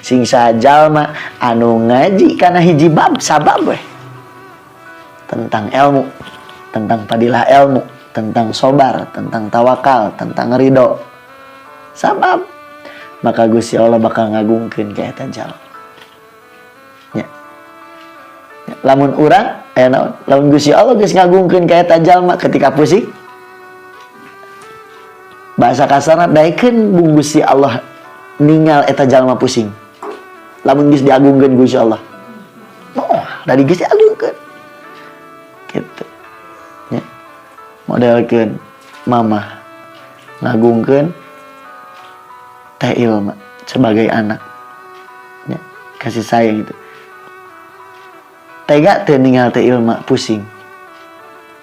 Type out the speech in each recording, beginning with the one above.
Sing saha jalma anu ngaji kana hiji bab sabab weh tentang ilmu, tentang fadilah ilmu, tentang sobar, tentang tawakal, tentang ridho sabab, maka Gusti Allah bakal ngagungkeun ka eta jalma nya. Ya, lamun urang aya naon, lamun Gusti Allah geus ngagungkeun ka eta jalma, ketika pusing, bahasa kasarna, daekeun bung Gusti Allah ningal eta jalma pusing lamun geus diagungkeun Gusti Allah? Oh, dari geus diagungkeun gitu ya. Modelkeun mama ngagungkeun Teh Ilma sebagai anak ya, kasih sayang itu tega teu ningal Teh Ilma pusing?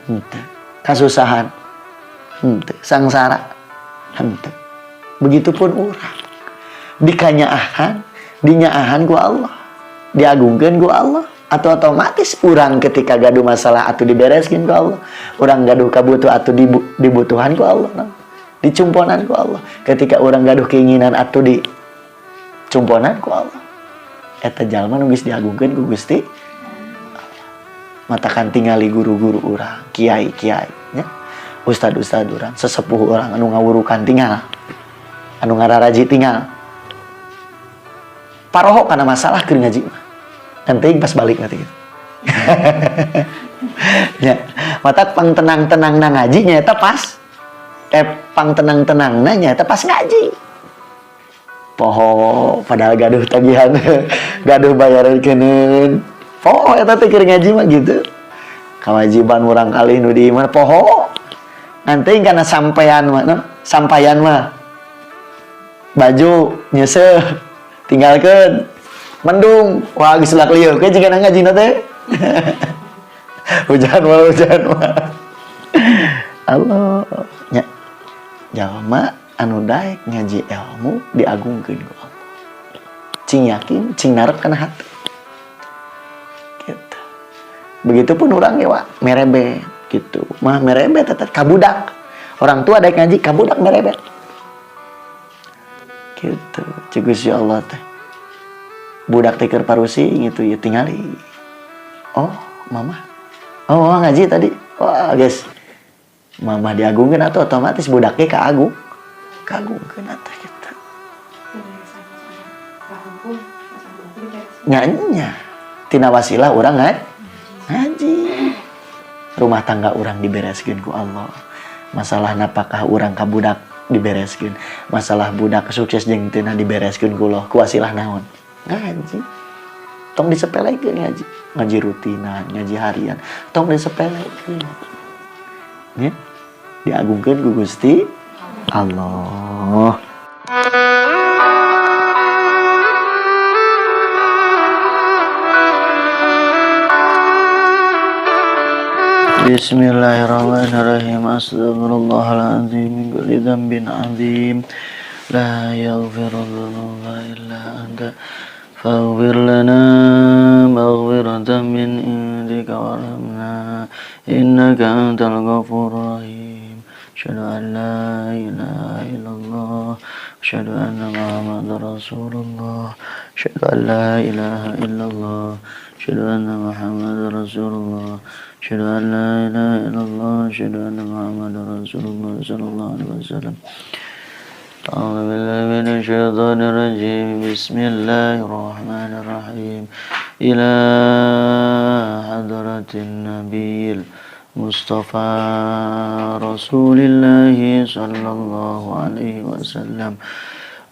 Henteu. Kasusahan? Henteu. Sangsara? Henteu. Begitupun urang dikanyaahan, dinyaahan ku Allah, diagungkeun ku Allah, atau otomatis urang ketika gaduh masalah atau dibereskin ku Allah, urang gaduh kabutuh atau dibutuhan ku Allah, nah, dicumponan ku Allah. Ketika urang gaduh keinginan atau dicumponan ku Allah. Eta jalma nu geus diagungkeun ku Gusti. Matakan tingali guru-guru urang, kiai-kiai nya, ustad-ustad urang, sesepuh urang anu ngawurukan tinggal, anu ngararaji tinggal, paroho kana masalah keur ngaji mah. Nanti pas balik nanti gitu ya. Mata pang tenang-tenang na ngaji nyata pas pang tenang-tenang na nyata pas ngaji. Poho padahal gaduh tagihan, gaduh bayaran kenen, poho eta teh keur ngaji mah gitu. Kewajiban urang kali nu di imah poho. Nanti karena sampean mah, no? Sampaian mah baju nyeseh tinggalkan, mendung, wah, geus lak lieu ke jiga ngaji teh, hujan mah, hujan mah. Allah nya, jalma anu daek ngaji ilmu diagungkeun ku Allah. Cing yakin, cing narep kana hati gitu. Begitupun urang ya, Wak, merebet gitu mah, merebet tetep ka budak. Orang tua daek ngaji, ka budak merebet gitu. Cik Gusti Allah teh budak teh keur parusi gitu ya, tingali, "Oh, mama, oh, mama ngaji tadi." Wah, guys, mama diagungkeun atau otomatis budaknya kaagungkeun atuh gitu. Nyanyinya tina wasilah urang ngaji, rumah tangga urang dibereskeun ku Allah, masalah napakah urang ka budak dibereskeun, masalah budak sukses jeung teu dibereskeun ku Allah ku wasilah naon? Ngaji. Tong disepelekeun ngaji, ngaji rutinan, ngaji harian tong disepelekeun ya, diagungkeun ku Gusti Allah. Bismillahirrahmanirrahim. Astagfirullahaladzim min kulli dzambin azim. La yaghfiru dzunuba illa anta. Faghfir lana maghfiratan min indika warhamna innaka antal ghafurur rahim. Asyhadu an la ilaha illallah. Asyhadu anna Muhammadar Rasulullah. Asyhadu an la ilaha illallah. Asyhadu anna Muhammadar Rasulullah. Asyhadu an la ilaha illallah. Asyhadu anna Muhammadar Rasulullah sallallahu alaihi wasallam. أعوذ بالله من الشيطان الرجيم. بسم الله الرحمن الرحيم. إلى حضرة النبي المصطفى رسول الله صلى الله عليه وسلم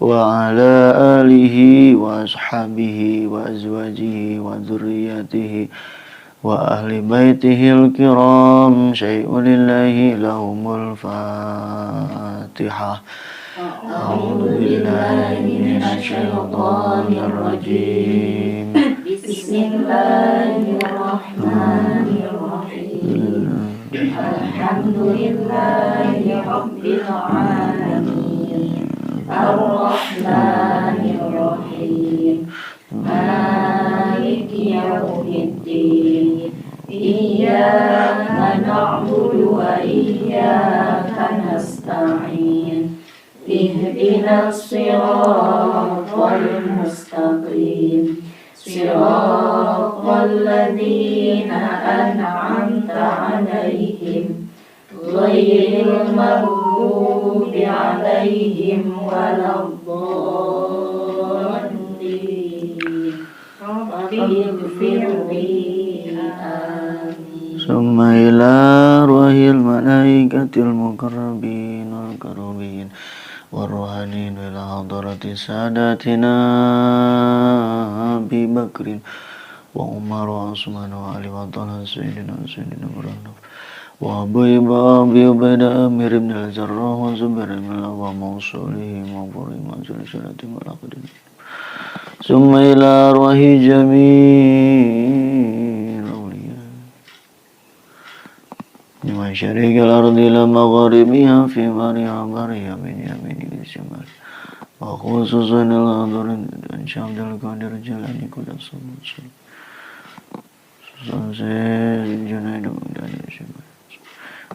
وعلى آله وأصحابه وأزواجه وذريته وأهل بيته الكرام. شيء لله لهم الفاتحة. أعوذ بالله من الشيطان الرجيم. بسم الله الرحمن الرحيم. الحمد لله رب العالمين. الرحمن الرحيم. مالك يوم الدين. إياك نعبد وإياك نستعين. اهدنا الصراط المستقيم. المستقيم صراط الذين أنعمت عليهم غير المغضوب عليهم ولا الضالين رب اغفر لي آمين. ثم إلى أرواح الملائكة المقربين والكروبين والروحانيين إلى حضرة ساداتنا أبي بكر وعمر وعثمان وعلي وطلحة سيدنا سيدنا إبراهيم وأبي عبيدة أمير بن الجراح وزبير بن العوام وصولهم وفرهم وسلسلة والعقدين. ثم إلى أرواح جميع الأولياء من مشارق الأرض إلى مغاربها في برها برها من يمين إلى شمال وخصوصا الأرض شيخ عبد القادر الجيلاني قدس الله جنيد بن شمال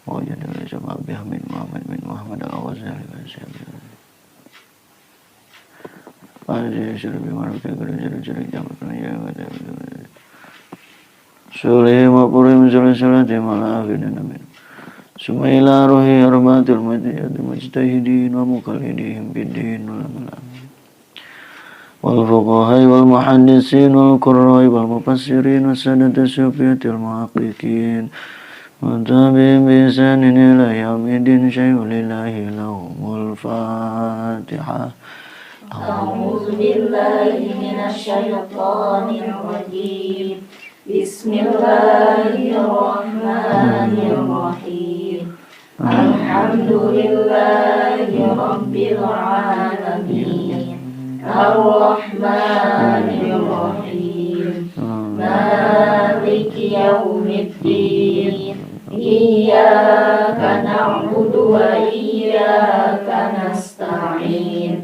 وجد الجماعة بها من محمد بن محمد الغزالي سولهم وقرهم سلسلة ملاك من ثم إلى روح أربعة المجتهدين ومقلديهم بالدين والأمل والفقهاء والمحدثين والقراء والمفسرين والسادة الصوفية المحققين وتابعين بإحسان إلى يوم الدين. شيء لله لهم الفاتحة. أعوذ بالله من الشيطان الرجيم. بسم الله الرحمن الرحيم. الحمد لله رب العالمين الرحمن الرحيم مالك يوم الدين إياك نعبد وإياك نستعين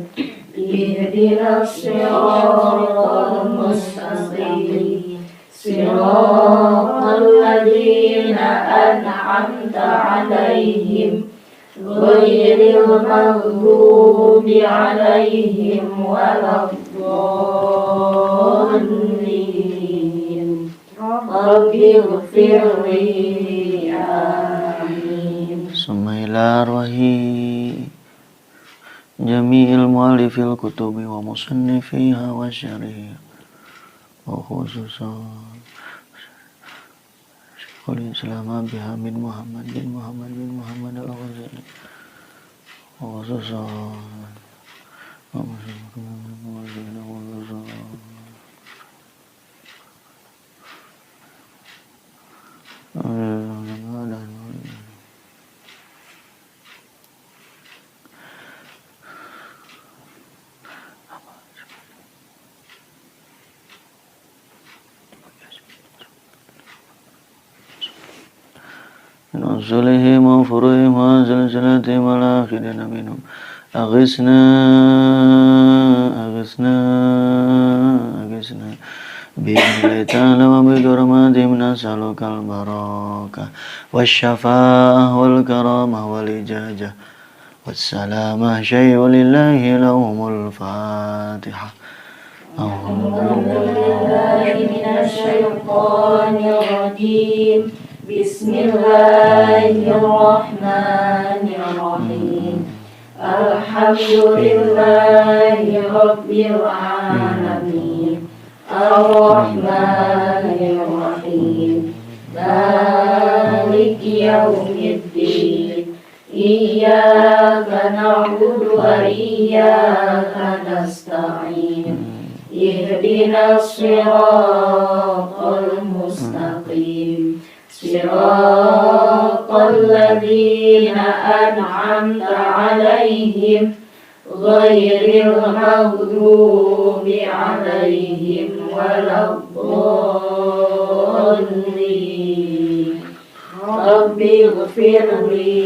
اهدنا الصراط المستقيم صراط الذين أنعمت عليهم غير المغضوب عليهم ولا الضالين رب اغفر لي آمين. ثم إلى أرواح جميع المؤلف الكتب ومصنفيها وشارحيها وخصوصا شيخ الإسلام أبي حامد محمد بن محمد بن محمد الغزالي وخصوصا من أصولهم وفروعهم وسلسلتهم والآخرين منهم. أغثنا أغثنا أغثنا بإذن الله تعالى وبكرامتهم نسألك البركة والشفاعة والكرامة والإجازة والسلامة. شيء لله لهم الفاتحة. أعوذ بالله من الشيطان الرجيم. بسم الله الرحمن الرحيم. الحمد لله رب العالمين الرحمن الرحيم مالك يوم الدين إياك نعبد وإياك نستعين اهدنا الصراط المستقيم صراط الذين أنعمت عليهم غير المغضوب عليهم ولا الضالين رب اغفر لي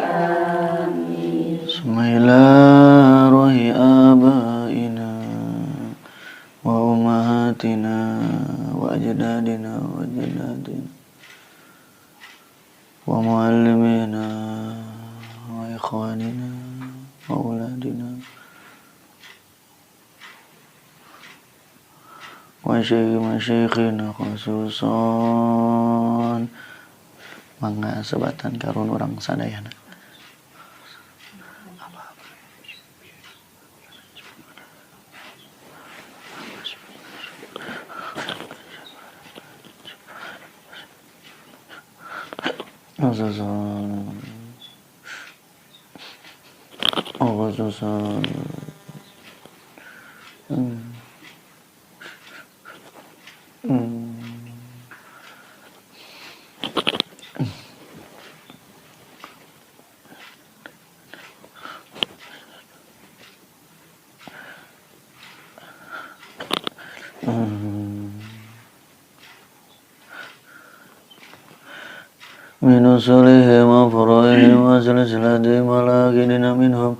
آمين. ثم إلى أرواح آبائنا وأمهاتنا وأجدادنا وجداتنا ومعلمينا وإخواننا وأولادنا Wa syekh masyikhina khususan. Mangga sebatan karun urang sadayana. Khususan khususan من أصولهم وفروعهم وسلسلتهم والآخرين منهم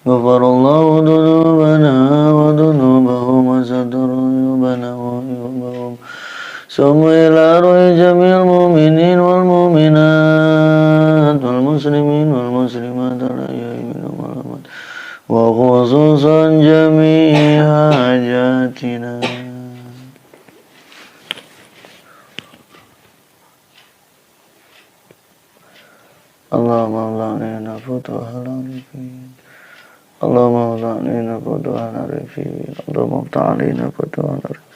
غفر الله ذنوبنا وذنوبهم وستر عيوبنا وعيوبهم ثم إلى روح جميع المؤمنين والمؤمنات والمسلمين والمسلمات الأحياء منهم والأموات وخصوصا جميع حاجاتنا. اللهم اغفر فتوح العارفين اللهم افتح علينا فتوح العارفين اللهم افتح علينا فتوح العارفين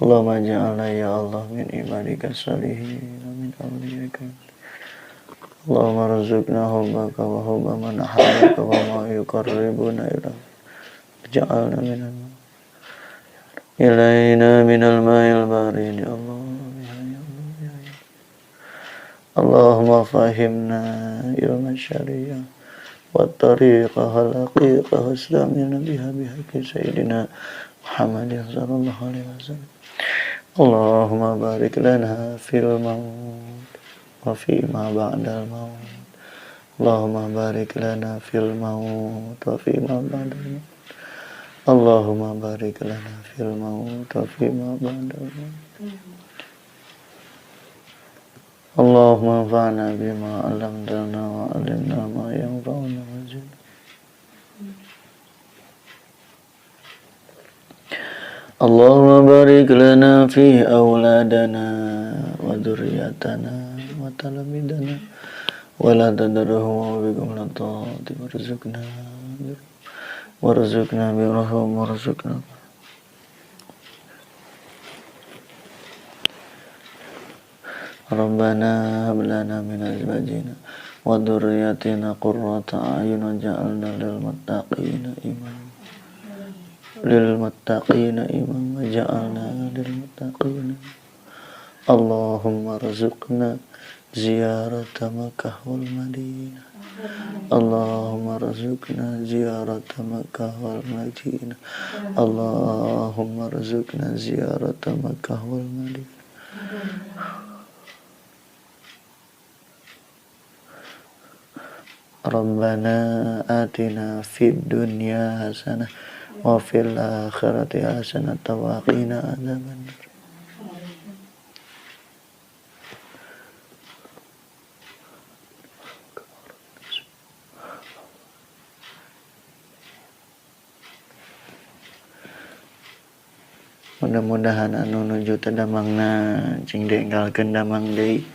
اللهم اجعلنا يا الله من عبادك الصالحين ومن أوليائك. اللهم ارزقنا حبك وحب من أحبك وما يقربنا إليك. اجعلنا من الماء إلينا من الماء البارد يا الله. اللهم فهمنا علم الشريعة والطريقة الحقيقة واستعملنا بها بحق سيدنا محمد صلى الله عليه وسلم. اللهم بارك لنا في الموت وفيما بعد الموت. اللهم بارك لنا في الموت وفيما بعد الموت. اللهم بارك لنا في الموت وفيما بعد الموت. اللهم انفعنا بما علمتنا وعلمنا ما ينفعنا وزدنا. اللهم بارك لنا في أولادنا وذرياتنا وتلاميذنا ولا تدرهم بكم لطاعة وارزقنا وارزقنا برهم وارزقنا. ربنا هب لنا من أزواجنا وذرياتنا قرة أعين واجعلنا للمتقين إماما للمتقين إماما واجعلنا للمتقين. اللهم ارزقنا زيارة مكة والمدينة. اللهم ارزقنا زيارة مكة والمدينة. اللهم ارزقنا زيارة مكة والمدينة. ربنا آتنا في الدنيا حسنة وفي الآخرة حسنة وقنا عذاب النار. Mudah-mudahan anu nuju teu damangna cing dienggalkeun damang deui.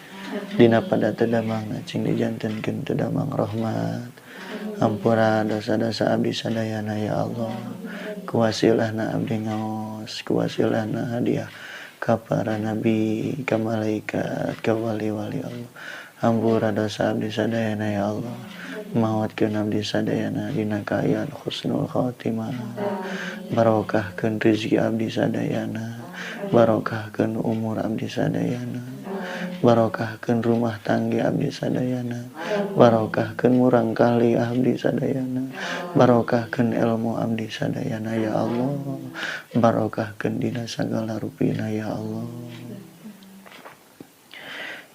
Dina pada teu damangna cing dijantenkeun teu damang rahmat. Ampura dosa-dosa abdi sadayana ya Allah. Kuwasilahna abdi ngaos, kuwasilahna hadiah ka para nabi, ka malaikat, ka wali-wali Allah. Ampura dosa abdi sadayana ya Allah. Mautkeun abdi sadayana dina kaayaan husnul khatimah. Barokahkeun rezeki abdi sadayana, barokahkeun umur abdi sadayana, barokahkeun rumah tangga abdi sadayana, barokahkeun murang kali abdi sadayana, barokahkeun ilmu abdi sadayana ya Allah, barokahkeun dina sagala rupina ya Allah.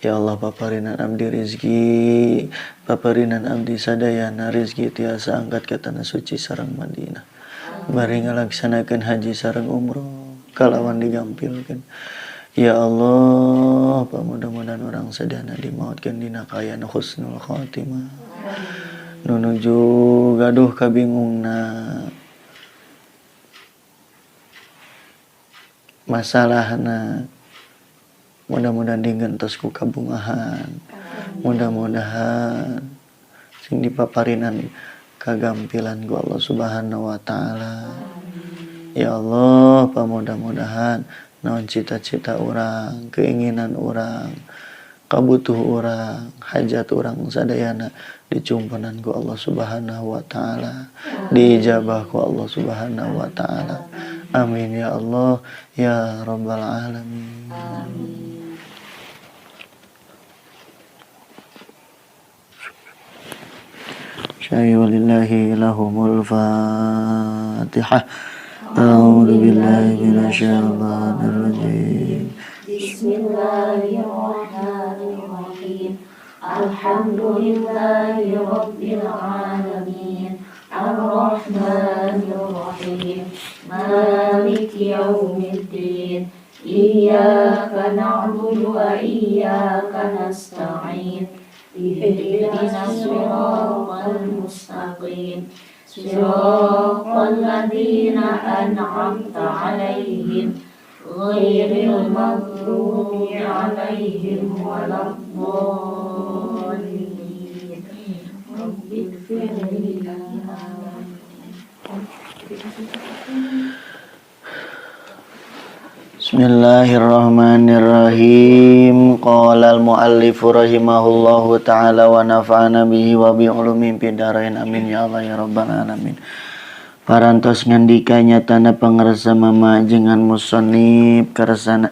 Ya Allah, paparinan abdi rezeki, paparinan abdi sadayana rezeki tiasa angkat ke tanah suci sareng Madinah. Bari ngalaksanakeun haji sareng umroh kalawan digampilkeun. Ya Allah, mudah-mudahan orang sadayana dimautkeun dina kaayaan husnul khatimah. Nu nuju gaduh kabingungna. Masalahna mudah-mudahan digentos ku kabungahan, mudah-mudahan sing dipaparinan kagampilan ku Allah Subhanahu wa Ta'ala. Ya Allah, pamudah-mudahan naon cita-cita urang, keinginan urang, kabutuh urang, hajat urang sadayana dicumponan ku Allah Subhanahu wa Ta'ala, diijabah ku Allah Subhanahu wa Ta'ala. Amin ya Allah ya Rabbal alamin. Syai walillahi lahumul Fatihah. A'udzu billahi minasyaitonir rajim. Bismillahirrahmanirrahim. Alhamdulillahi rabbil alamin. Arrahmanir rahim. Maliki yaumiddin. Iyyaka na'budu wa iyyaka nasta'in. Ihdinas siratal mustaqim. Siratal ladzina an'amta 'alaihim ghairil maghdubi 'alaihim waladdallin. Rabbighfirli. Bismillahirrahmanirrahim. Qala al-muallifu rahimahullahu ta'ala wa nafa'ana bihi wa bi ulumihi fid dharain. Amin ya Allah ya rabbal alamin. Parantos ngandika nyatana pangarsa mama jengan musannif karsana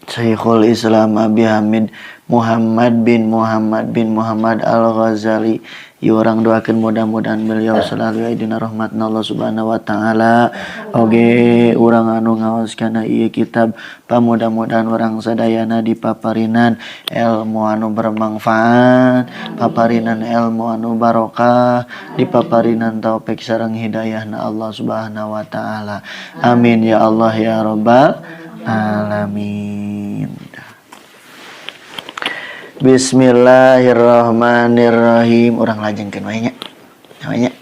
Syekhul Islam Abi Hamid Muhammad bin Muhammad bin Muhammad Al-Ghazali. Ieu urang doakeun mudah-mudahan beliau selalu aya dina rahmatna Allah Subhanahu wa taala. Oge urang anu ngaos kana ieu kitab, pamudah-mudahan urang sadayana dipaparinan ilmu anu bermanfaat, paparinan ilmu anu barokah, dipaparinan taufik sareng hidayahna Allah Subhanahu wa taala. Amin ya Allah ya rabbal alamin. Bismillahirrahmanirrahim. Urang lajengkeun wae nya. Namanya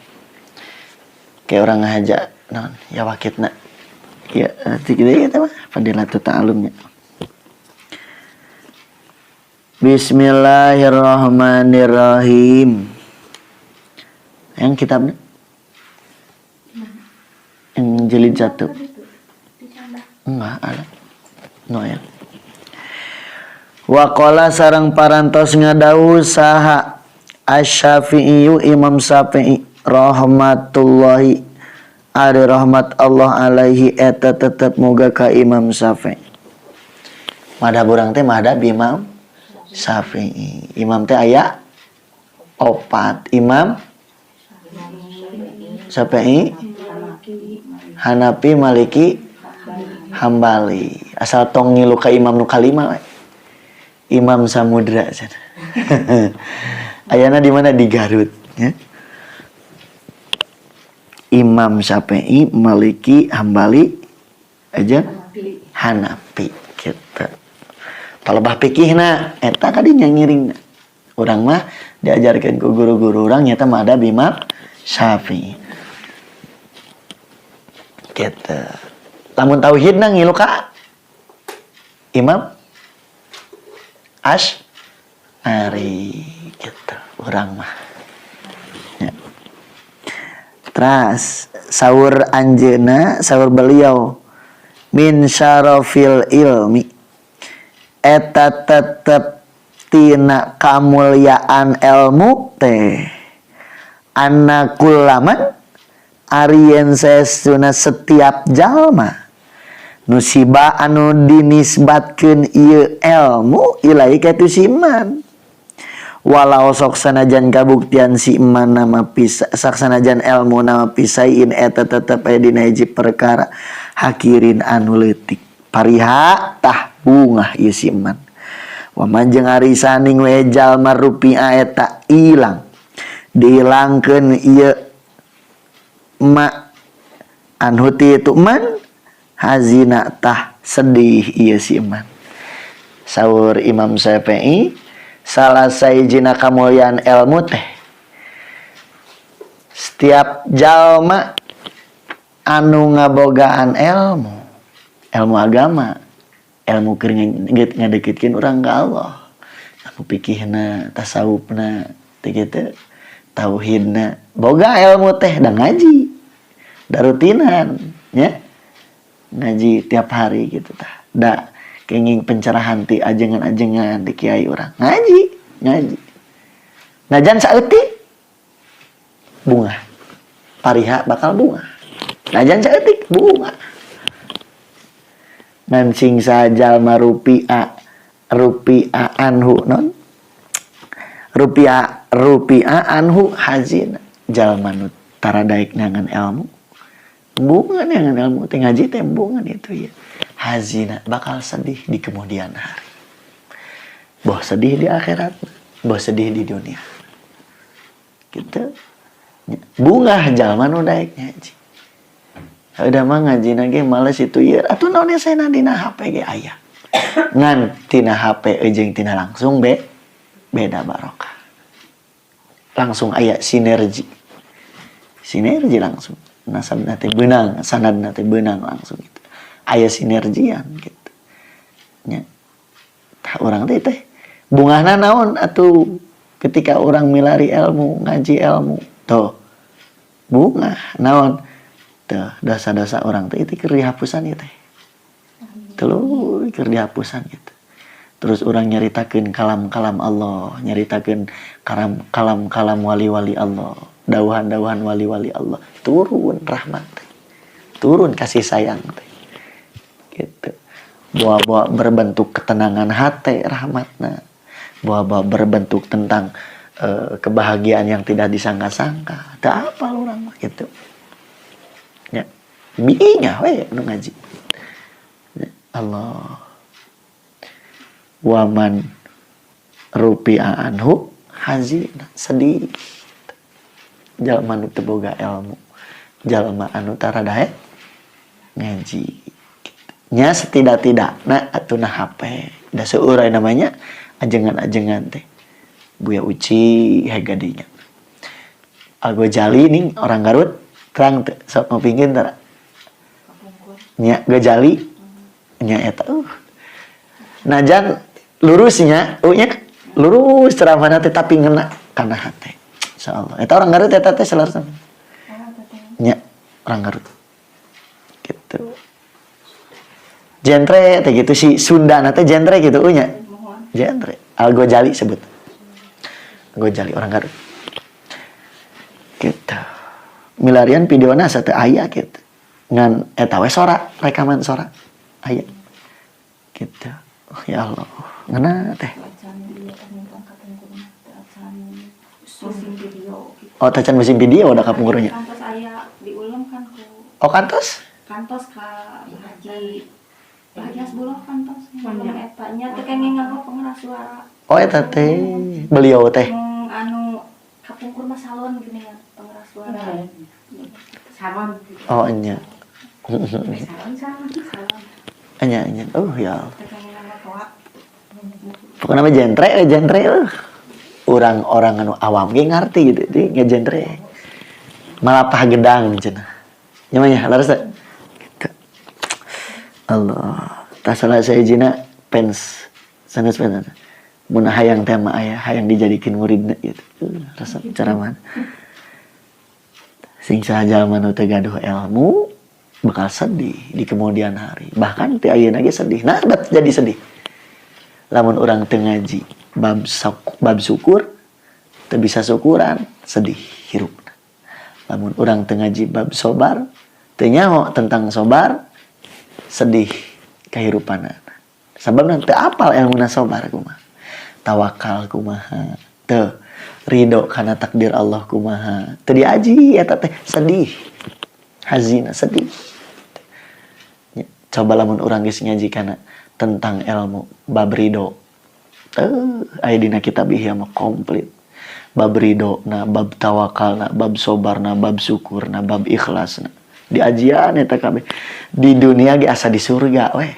kayak urang ngahaja naon ya wakitna. Ya nanti kitu eta mah fadilatut ta'allumnya. Bismillahirrahmanirrahim. Yang kitabnya yang jilid 1. Enggak ada. No ya. Waqala sareng parantos ngadawuh saha Asy-Syafi'i Imam Syafi'i rahmatullahi ari rahmat Allah alaihi eta tetep moga ka Imam Syafi'i. Madhab urang teh madhab Imam Syafi'i. Imam teh aya 4, Imam Syafi'i, Hanafi, Maliki, Hambali. Asal tong ngilu ka imam nu kalima we. Imam Samudra cenah. Ayana di mana? Di Garut ya. Imam Syafi'i, Maliki, Hambali aja Hanafi gitu. Palebah fikihna eta kadinya ngiringna. Urang mah diajarkeun ku guru-guru urang nyata madhab Imam Syafi'i. Gitu. Lamun tauhidna ngilu ka Imam Asy'ari gitu urang mah. Ya. Teras saur anjeuna, saur beliau min syarafil ilmi eta tetep tina kamulyaan ilmu teh anna kullaman ari yen saestuna setiap jalma nusiba anu dinisbatkeun ieu ilmu ilahi ka tu si iman walau sok sanajan kabuktian si iman nama pisa sak sanajan ilmu nama pisain eta tetep aya dina hiji perkara hakirin anu leutik pariha tah bungah ieu si iman wa man jeung ari saning we jalma rupiah eta ilang dihilangkeun ieu ma anhu ti itu man hazina tah sedih ieu si iman. Saur Imam Syafi'i salah sahijina kamulyaan ilmu teh setiap jalma Anu ngabogaan ilmu, ilmu agama, ilmu keur ngadeketkeun urang ka Allah, ilmu fikihna, tasawufna teh kitu, tauhidna. Boga ilmu teh da ngaji da rutinan nya, ngaji tiap hari gitu tah, da kenging pencerahan ti ajengan-ajengan di kiai urang. Ngaji, ngaji najan saeutik bungah, pariha bakal bungah. Najan saeutik bungah. Ngan sing sajalma rufi'a rufi'a anhu non rufi'a rufi'a anhu hazin, jalma nu tara daek neangan ilmu, bunga neangan ilmu teh, ngaji teh bunga itu ya, hazina bakal sedih di kemudian hari, boh sedih di akhirat, boh sedih di dunia gitu. Bungah jalma nu daek ngaji. Udah mah ngaji ge males itu ya, atuh naon saya dina HP ge aya. Ngan tina HP jeung tina langsung be beda barokah. Langsung aya sinergi, sinergi langsung nasabna teh beunang, sanadna teh beunang langsung gitu, aya sinergian gitu nya. Tah, urang teh teh bungahna naon atuh? Ketika orang milari ilmu, ngaji ilmu tuh bungah naon tuh? Dosa-dosa orang teh itu keur dihapusan ya teh, tuluy keur dihapusan gitu. Terus orang nyaritakeun kalam-kalam Allah, nyaritakeun kalam-kalam wali-wali Allah, dawuhan-dawuhan wali-wali Allah, turun rahmat teh, turun kasih sayang teh gitu. Bawa-bawa berbentuk ketenangan hati rahmatna, bawa-bawa berbentuk tentang kebahagiaan yang tidak disangka-sangka. Tak apa orang mah gitu ya, bingah we nu ngaji ya, Allah. Waman rufi'a anhu hazin, sedih jalma nu teu boga ilmu, jalma anu tara daek ngaji nya. Setidak-tidakna atuh na HP da seueur namanya ajengan-ajengan teh. Buya Uci hegadinya, Al Ghazali nih orang Garut, terang teu sok ngupingkeun tara nya Ghazali nya eta? Najan lurusnya nya lurus ceramahna teh, tapi ngena kana hate, insyaallah. Eta orang Garut eta teh salarasna nya, orang Garut gitu, genre teh gitu si Sunda teh genre gitu nya, genre Al Ghazali, sebut Ghazali, orang Garut gitu. Milarian videona asa teu aya gitu, ngan eta we sora, rekaman sora aya gitu. Oh, ya Allah, ngena teh. Acan ieu teh kapungkur mah teu acan musim video gitu. Oh, tacan musim video udah kapungkurnya. Kantos aya diulem kan ku Oh, kantos. Kantos ka Haji Haji Hasbullah, kantos ngulem eta nya, teu kenging nganggo pengeras suara. Oh, eta teh beliau teh. Anu kapungkur mah salon gini ya, pengeras suara. Salon. Oh, nya. Salon sama. Salon. Nya nya, oh ya Allah. Teu kenging nganggo toa. Pokoknya mah genre genre orang-orang anu awam ge ngarti gitu di ngegenre malapah gedang cenah nya mah nya, leres teh gitu. Allah, tah salah sahijina fans sanes fans, mun hayang teh mah aya hayang dijadikeun muridna gitu. Resep ceramah. Sing saha jalma nu teu gaduh ilmu bakal sedih di kemudian hari, bahkan ti ayeuna ge sedih. Nah, bet jadi sedih lamun urang teu ngaji bab sok, bab syukur, teu bisa syukuran, sedih hirup. Lamun urang teu ngaji bab sobar, teu nyaho tentang sobar, sedih kehidupan, sabab teu apal ilmuna sobar kumaha, tawakal kumaha, teu ridho karena takdir Allah kumaha, teu diaji eta teh sedih, hazina, sedih. Ya, coba lamun urang geus ngaji kana tentang ilmu bab ridho, aya dina kitab Ihya mah komplit bab ridho na, bab tawakal na, bab sobar na, bab syukur na, bab ikhlas na, diajian eta kabeh. Di dunia ge asa di surga weh,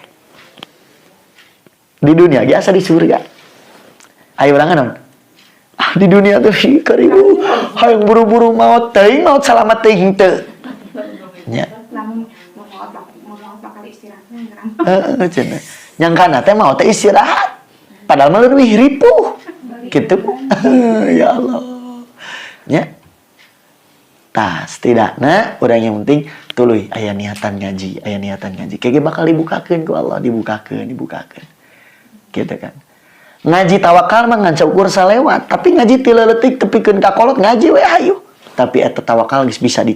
di dunia ge asa di surga. Ayo urang naon? Ah, di dunia tuh karibu hayang buru-buru maut teuing, maut salamat teuing teu nya. Lamun mau mau bakal istirahat ngerang. Heeh, cenah. Nyangkana teh mau teh istirahat. Padahal mah leuwih ripuh. Gitu. Ya Allah. Nya. Tah, setidaknya urang yang penting tuluy aya niatan ngaji, aya niatan ngaji. Kayak bakal dibukakeun ku Allah, dibukakeun, dibukakeun. Gitu kan. Ngaji tawakal mah ngan saukur salewat, tapi ngaji ti leutik tepikeun ka kolot ngaji we hayu. Tapi eta tawakal geus bisa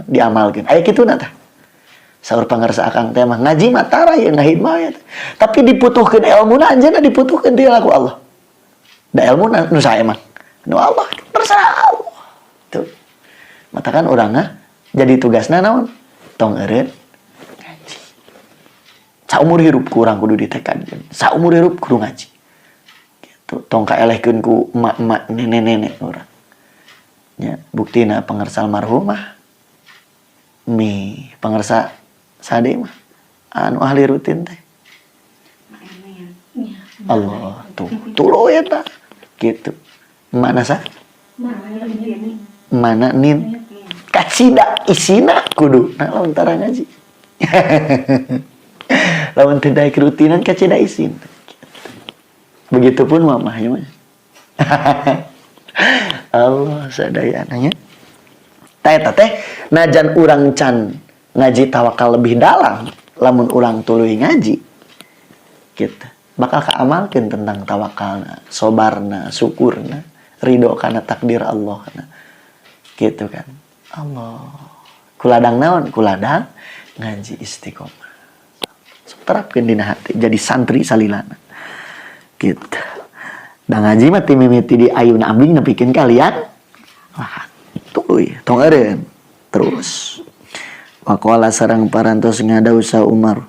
diamalkeun. Aya kituna tah. Saur pangarsa akang teh mah ngaji mah tara ya ngahidmah ya. Tapi diputuhkeun ilmuna, anjeunna diputuhkeun ti ku Allah. Da ilmu nu saha emang? Nu Allah, terserah Allah. Tuh. Matakan urangna jadi tugasna naon? Tong eureun ngaji. Saumur hirup ku urang kudu ditekadkeun. Saumur hirup kudu ngaji. Gitu. Tong kaelehkeun ku emak-emak, nenek-nenek urang. Ya, buktina pangersa almarhumah mi pangersa sade mah anu ahli rutin teh. Allah tuh tuluy eta gitu. Mana sa? Mana nin? Kacida isina kudu. Nah, lamun tara ngaji. Lamun teu daek rutinan kacida isin. Gitu. Begitupun mamahnya mah. Allah sadayana nya. Tah eta teh najan urang can ngaji tawakal lebih dalam, lamun urang tuluy ngaji gitu bakal kaamalkeun tentang tawakalna, sobarna, syukurna, ridho kana takdir Allah na. Gitu kan. Allah. Kuladang naon? Kuladang ngaji istiqomah. Sok terapkeun dina hati jadi santri salilana. Gitu. Da ngaji mah ti mimiti di ayun ambing nepikeun ka liang lahat. Tuluy, tong eureun. Terus. Waqala sareng parantos ngadawuh saha Umar.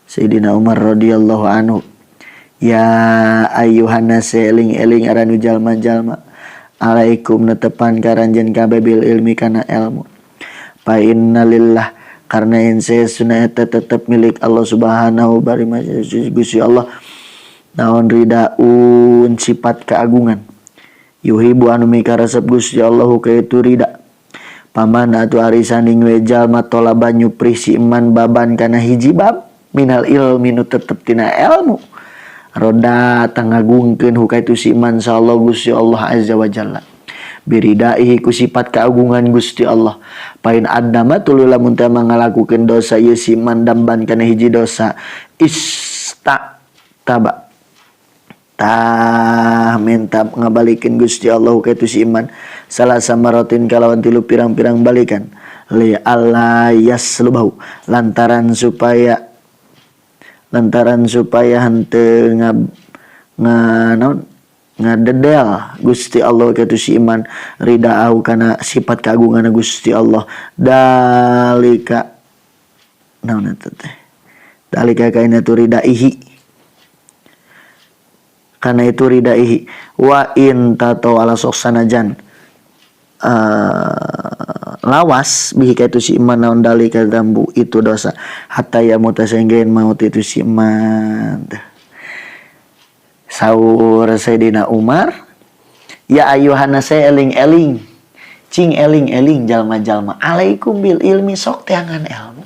Sayyidina Umar radhiyallahu anhu. Ya ayyuhan nas, eling-eling aranu jalma-jalma. Alaikum netepan karanjeun kabeh bil ilmi kana ilmu. Fa inna lillah karena yen sesuna eta tetep milik Allah Subhanahu bari Gusti Allah naon ridaun sifat keagungan. Yuhibbu anu mikaresep Gusti Allah ka itu rida. Paman atuh ari sanding we jalma tolaba nyuprih si iman baban kana hiji bab minal ilmi nu tetep tina ilmu. Roda tangagungkeun huka itu si iman saha Gusti Allah azza wa jalla. Biridaihi ku sifat keagungan Gusti Allah. Pain adnama tuluy lamun teh ngalakukeun dosa ieu si iman damban kana hiji dosa ista taba. Tah minta ngabalikeun Gusti Allah ka itu si iman salah samarotin kalawan tilu pirang-pirang balikan li alla yaslubahu lantaran supaya henteu nga nga naon ngadedel Gusti Allah ka itu si iman ridaahu kana sifat keagungan Gusti Allah dalika naon eta teh dalika kaina tu ridaihi karena itu ridaihi wa in tatawala sok sanajan lawas bihi ka itu si iman naon dalika dambu itu dosa hatta ya muta sehingga maut itu si iman. Saur Sayyidina Umar, ya ayyuhan nas, eling-eling, cing eling-eling jalma-jalma, alaikum bil ilmi, sok teangan ilmu,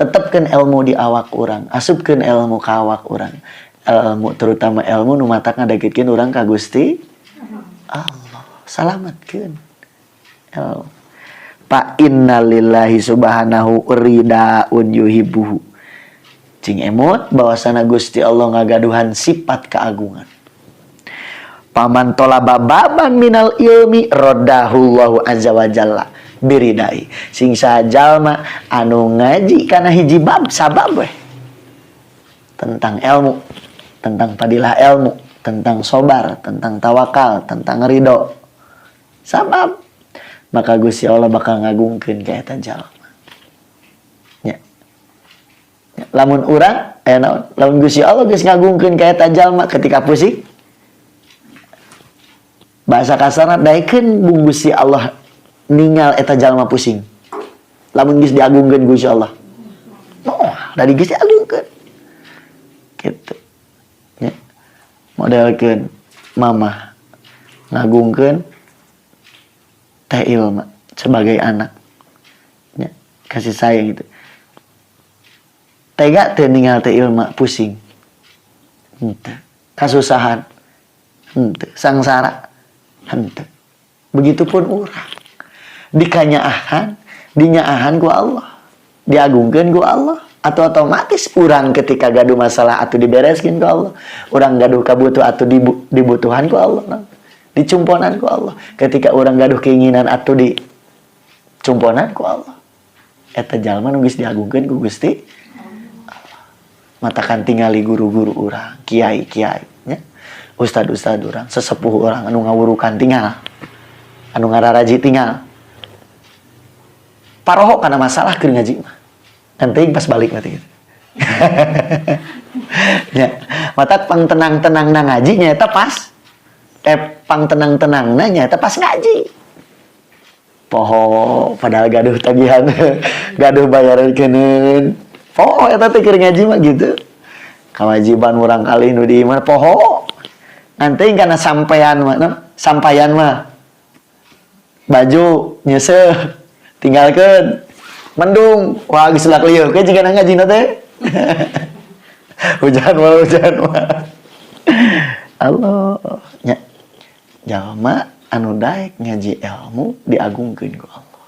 tetepkeun ilmu di awak urang, asupkeun ilmu ka awak urang, ilmu terutama ilmu nu matak ngadegitkeun urang ka Gusti Allah, salametkeun ilmu. Fa innalillahi subhanahu ridaun yuhibbuhu, cing emut bahwasana Gusti Allah ngagaduhan sifat keagungan. Paman tolaba baban minal ilmi rodahullahu azza wa jalla biridai. Sing jalma anu ngaji kana hiji bab sabab weh tentang ilmu, tentang fadilah ilmu, tentang sobar, tentang tawakal, tentang ridho sabab, maka Gusti Allah bakal ngagungkeun ka eta jalma nya. Ya, lamun urang aya naon, lamun Gusti Allah geus ngagungkeun ka eta jalma ketika pusing, bahasa kasarna daekeun bung Gusti Allah ningal eta jalma pusing lamun geus diagungkeun Gusti Allah? Oh, dari geus diagungkeun gitu ya. Modelkeun mama ngagungkeun teh Ilma sebagai anak ya. Kasih sayang itu. Tega teu ningal teh Ilma pusing. Henteu. Kasusahan. Henteu. Sangsara. Henteu. Begitupun urang. Dikanyaahan, dinyaahan ku Allah. Diagungkeun ku Allah. Atau otomatis urang ketika gaduh masalah atau dibereskeun ku Allah. Urang gaduh kabutuh atau dibutuhan ku Allah. Nah, dicumponan ku Allah. Ketika urang gaduh keinginan atau dicumponan ku Allah. Eta jalma nu geus diagungkeun ku Gusti Allah. Matakan tingali guru-guru urang, kiai-kiai nya. Ustad-ustad urang, sesepuh urang anu ngawurukan tinggal. Anu ngararaji tinggal. Paroho kana masalah keur ngaji mah. Nanti pas balik nanti gitu. Ya, matak pang tenang-tenang na ngaji nyaeta pas. Pang tenang-tenang na nyaeta pas ngaji. Poho padahal gaduh tagihan, gaduh bayaran keuneun. Poho eta teh keur ngaji mah gitu. Kewajiban urang kali nu di imah poho. Nanti kana sampean mah, no? Sampayan mah. Baju nyeuseuh tinggalkeun. Mendung, wah geus lak lieu ke jiga ngaji na teh. Hujan mah, hujan mah. Allah nya. Jalma anu daek ngaji ilmu diagungkeun ku Allah.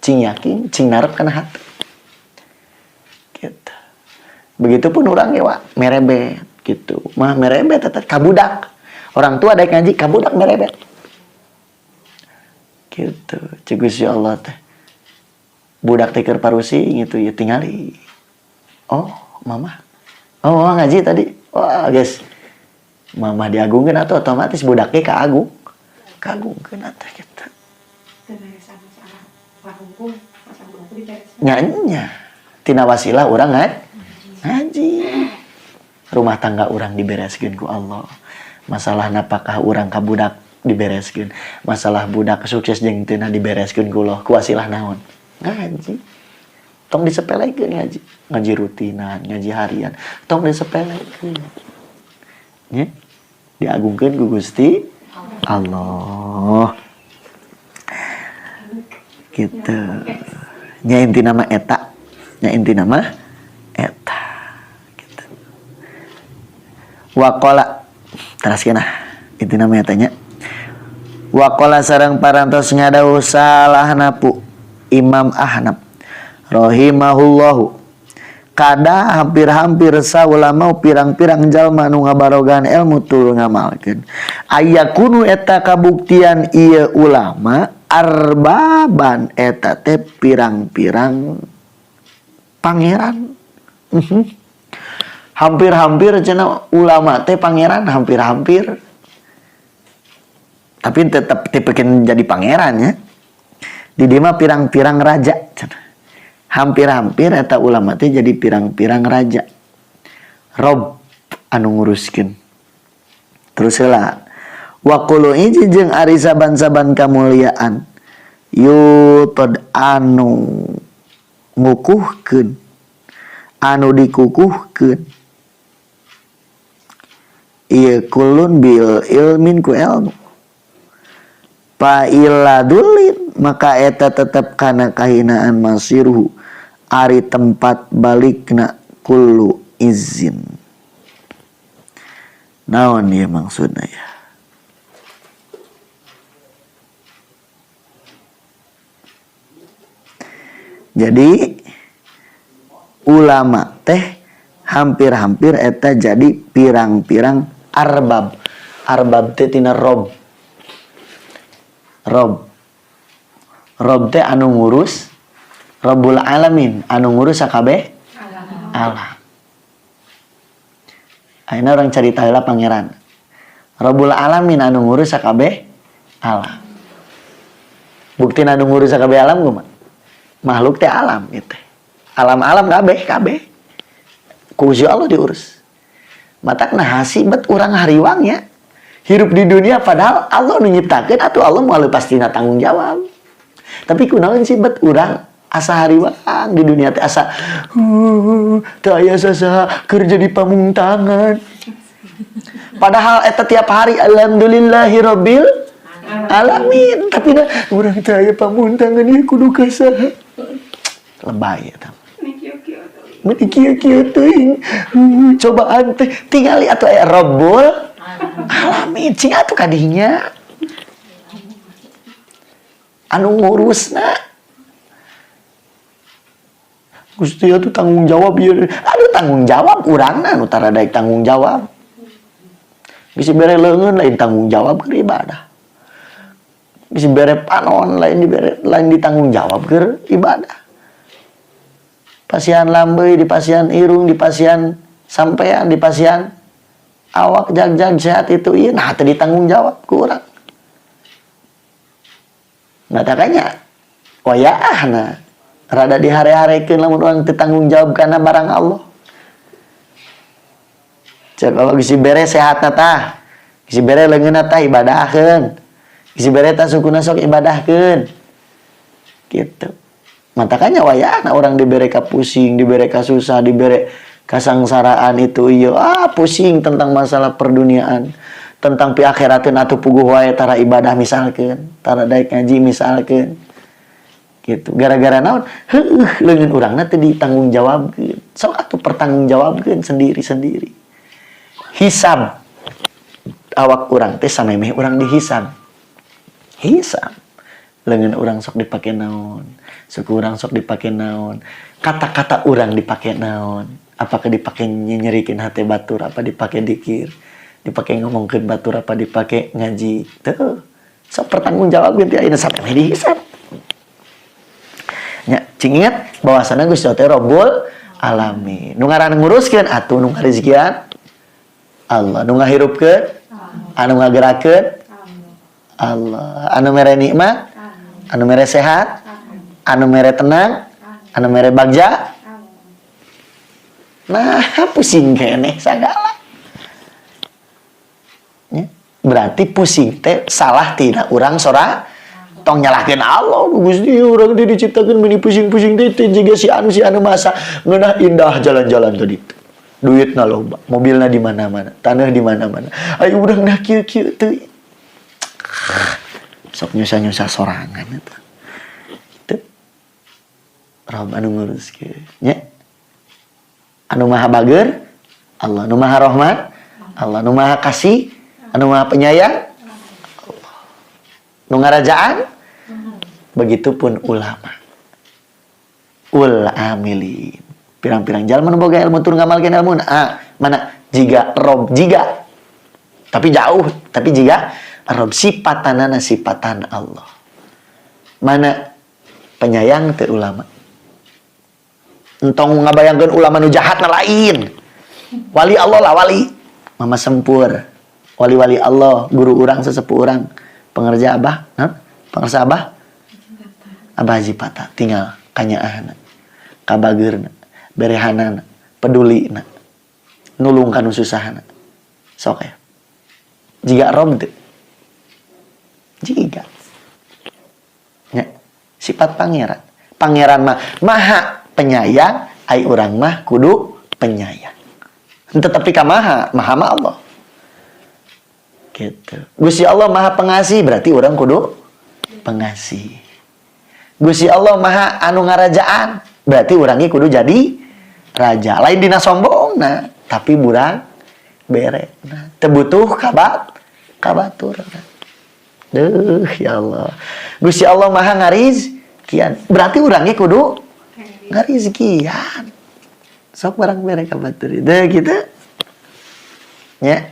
Cing yakin, cing narep kana hati. Gitu. Begitupun urang ge wa merebet gitu. Mah merebet tetep kabudak. Orang tua daek ngaji kabudak merebet. Gitu. Cik Gusti Allah teh. Budak teh keur parusi gitu ya tingali. Oh, mama. Oh, mama ngaji tadi. Wah, guys. Mama diagungkeun atuh otomatis budaknya kaagung. Kaagungkeun atuh gitu. Nya nya. Tina wasilah urang ngaji. Rumah tangga urang dibereskeun ku Allah. Masalah napakah urang ka budak dibereskeun. Masalah budak sukses jeung teu dibereskeun ku Allah. Ku wasilah naon? Ngaji. Tong disepelekeun ngaji. Ngaji rutinan, ngaji harian. Tong disepelekeun. Nya? Diagungkeun ku Gusti Allah. Gitu. Nya inti nama eta. Nya inti nama eta. Gitu. Waqala teraskeun ah. Inti nama eta nya. Waqala sareng parantos ngadawuh salah napu Imam Ahnaf rahimahullahu. Kada hampir-hampir saulama pirang-pirang jalma nu ngabarogan ilmu tuluy ngamalkeun. Ayakunu eta kabuktian ieu ulama arbaban eta teh pirang-pirang pangeran. Hampir-hampir cenah ulama teh pangeran, hampir-hampir. Tapi tetep dipikin jadi pangeran ya. Di dieu mah pirang-pirang raja cenah. Hampir-hampir eta ulama teh jadi pirang-pirang raja. Rob anu nguruskeun. Terus heula wa qulu iji jeung ari saban-saban kamuliaan yutad anu ngukuhkeun anu dikukuhkeun ieu kulun bil ilmin ku ilmu fa iladulin maka eta tetep kana kahinaan masiruhu ari tempat balikna kullu izin. Naon ieu maksudna ya? Jadi ulama teh hampir-hampir eta jadi pirang-pirang arbab. Arbab teh tina rob. Rob. Rob teh anu ngurus Rabbul Alamin, anu ngurus sakabeh alam. Ayeuna urang carita heula pangeran. Rabbul Alamin anu ngurus sakabeh alam. Buktina anu ngurus sakabeh alam kumaha? Makhluk teh alam gitu. Alam-alam kabeh, kabeh. Ku Gusti Allah diurus. Matakna hasibet urang hariwang ya. Hirup di dunia padahal Allah nu nyiptakeun atuh Allah moal leupas tina tanggung jawab. Tapi kunaon sih bet urang asa hariwang di dunia teh asa teu aya sasaha keur jadi pamungtangan. Padahal eta tiap hari alhamdulillahirabbil alamin, tapi dah urang teu aya pamuntangan ieu kudu ka saha. Lebay eta. Meni kieu-kieu teuing. Cobaan teh tingali atuh aya Rabbul Alamin, cing atuh kadinya. Anu ngurusna. Gusti atuh tanggung jawab ieu. Aduh, tanggung jawab urangna nu tara daek tanggung jawab. Geus dibere leungeun lain tanggung jawab keur ibadah. Geus dibere panon lain dibere, lain ditanggung jawab keur ibadah. Pasihan lambeuy, dipasihan irung, dipasihan sampean, dipasihan awak jag-jag sehat itu ieu, nah teu ditanggung jawab ku urang. Nah, takanya wayaahna rada dihare-harekeun lamun urang teu tanggung jawab kana barang Allah. Cek kalau geus dibere sehatna tah, geus dibere leungeunna tah, ibadahkeun. Geus dibere tah sukuna, sok ibadahkeun. Gitu. Matakanya wayahna orang dibere ka pusing, dibere ka susah, dibere kasangsaraan itu iya, ah, pusing tentang masalah perduniaan, tentang pi akhirateun atuh puguh wae tara ibadah misalkeun, tara daek ngaji misalkeun. Gitu. Gara-gara naon? Heueuh, leungeun urangna teu ditanggung jawabkeun. Sok atuh pertanggungjawabkeun sendiri-sendiri. Hisab awak urang teh samemeh urang dihisab. Hisab. Leungeun urang sok dipake naon? Suku urang sok dipake naon? Kata-kata urang dipake naon? Apakah dipake nyerikeun hate batur, apa dipake dikir? Dipake ngomongkeun batur, apa dipake ngaji? Tuh. Sok pertanggungjawabkeun ti ayeuna samemeh dihisab. Nya, cing ingat bahwasana Gusti Allah teh Rabbul Alamin. Nu ngaran nguruskeun atuh nu ngarizkian Allah, nu ngahirupkeun, anu ngagerakeun Allah, anu mere nikmat, anu mere sehat, anu mere tenang, anu mere bagja. Nah, pusing keneh sagala. Ya, berarti pusing teh salah tidak urang sora, tong nyalahkeun Allah. Gusti, urang teh diciptakeun meni pusing-pusing teh teh jiga si anu masa ngeunah indah jalan-jalan tadi. Duitna loba, mobilna di mana-mana, tanah di mana-mana. Ayo urang nah kieu-kieu teh. Sok nyusah-nyusah sorangan eta. Itu. Rob anu nguruskeun nya. Anu maha bager Allah, anu maha rahmat Allah, anu maha kasih, anu maha penyayang Allah. Nu ngarajaan. Begitupun ulama. Ul amilin. Pirang-pirang jalma nu boga ilmu tur ngamalkeun ilmu. Ah, mana jiga rob jiga. Tapi jauh, tapi jiga rob sipatanana sipatan Allah. Mana penyayang teu ulama? Entong ngabayangkeun ulama nu jahat na lain. Wali Allah lah wali. Mama Sempur. Wali-wali Allah, guru urang, sesepuh urang, pengerja Abah, nah? Pengersa Abah? Abah Haji Pata, tinggal kanyaahna, kabageurna, berehanana, pedulina, nulung kanu susahna. Sok ya. Jiga rob teu? Jiga. Ya, sifat pangeran. Pangeran mah maha penyayang, ai urang mah kudu penyayang. Tetapi ka maha, maha mah Allah. Gitu. Gusti Allah maha pengasih, berarti orang kudu pengasih. Gusti Allah maha anu ngarajaan, berarti orangnya kudu jadi raja. Lain dina sombong, nah, tapi burang bere. Nah, teu butuh kabatur. Duh, ya Allah. Gusti Allah maha ngarizkian. Berarti orangnya kudu ngarizkian. Sok barang bere kabatur. Deh gitu. Ya.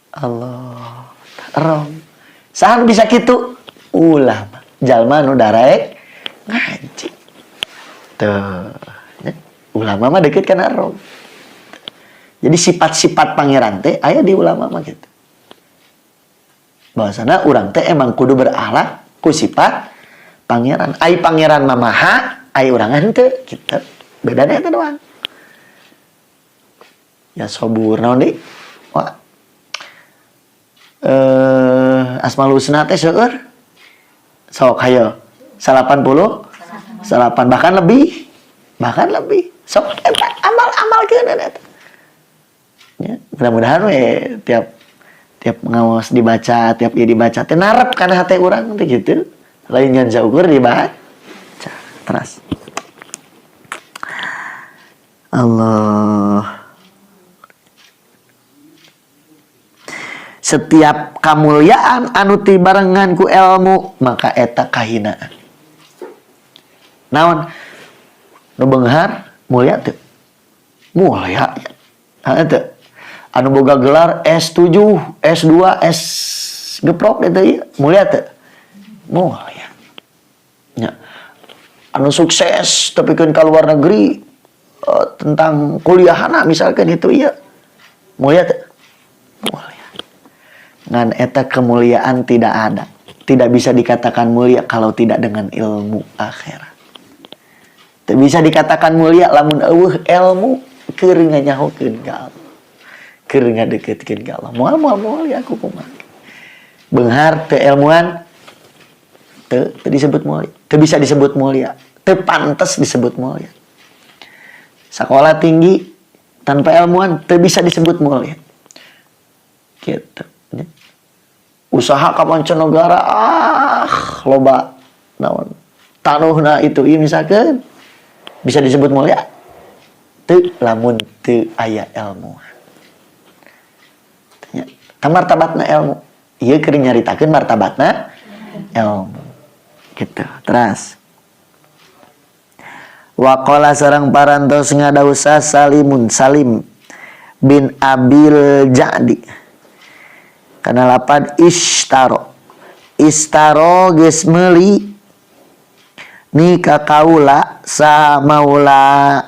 Allah. Rom. Saha nu bisa kitu? Ulama. Jalma nu daraek ngaji. Tuh. Ya. Ulama mah deket kana Rob. Jadi sifat-sifat pangeran teh aya di ulama mah gitu. Bahwasana urang teh emang kudu berakhlak ku sifat pangeran. Ai pangeran mah maha, ai urang henteu gitu. Bedanya itu doang. Ya sobur naon deui? Wah. Asmaul Husna teh seueur. Sok hayo. 89 bahkan lebih. Bahkan lebih. Sok eta amal-amalkeun eta. Ya, mudah-mudahan we tiap tiap ngaos dibaca, tiap ieu dibaca teh narep kana hate urang teh gitu. Lain ngan saukur dibaca. Teras. Allah. Setiap kamuliaan anu tibarengan ku ilmu maka eta kahinaan. Naon? Nu beunghar mulia teu? Mulia. Heeh teu? Anu boga gelar S7, S2, S geprok eta ieu mulia teu? Mulia. Nya. Anu sukses tepikeun ka luar negeri tentang kuliahana misalkan itu ieu mulia teu? Mulia. Ngan eta kemuliaan tidak ada. Tidak bisa dikatakan mulia kalau tidak dengan ilmu akhirat. Tidak bisa dikatakan mulia lamun eueuh ilmu keur nganyahokeun ka Allah. Keur ngadeukeutkeun ka Allah. Moal moal mulia aku kumaha. Beunghar teu ilmuan teu disebut mulia. Teu bisa disebut mulia. Teu pantes disebut mulia. Sekolah tinggi tanpa ilmuan teu bisa disebut mulia. Gitu. Usaha ka mancanegara loba naon tanuhna itu ieu misalkan bisa disebut mulia teu lamun teu aya ilmu. Nya martabatna ilmu ieu keur nyaritakeun martabatna ilmu gitu. Teras waqala sareng parantos ngadausa Salimun Salim bin Abil Ja'di kana lapad ishtaro. Istaro geus meuli ni ka kaula sa maula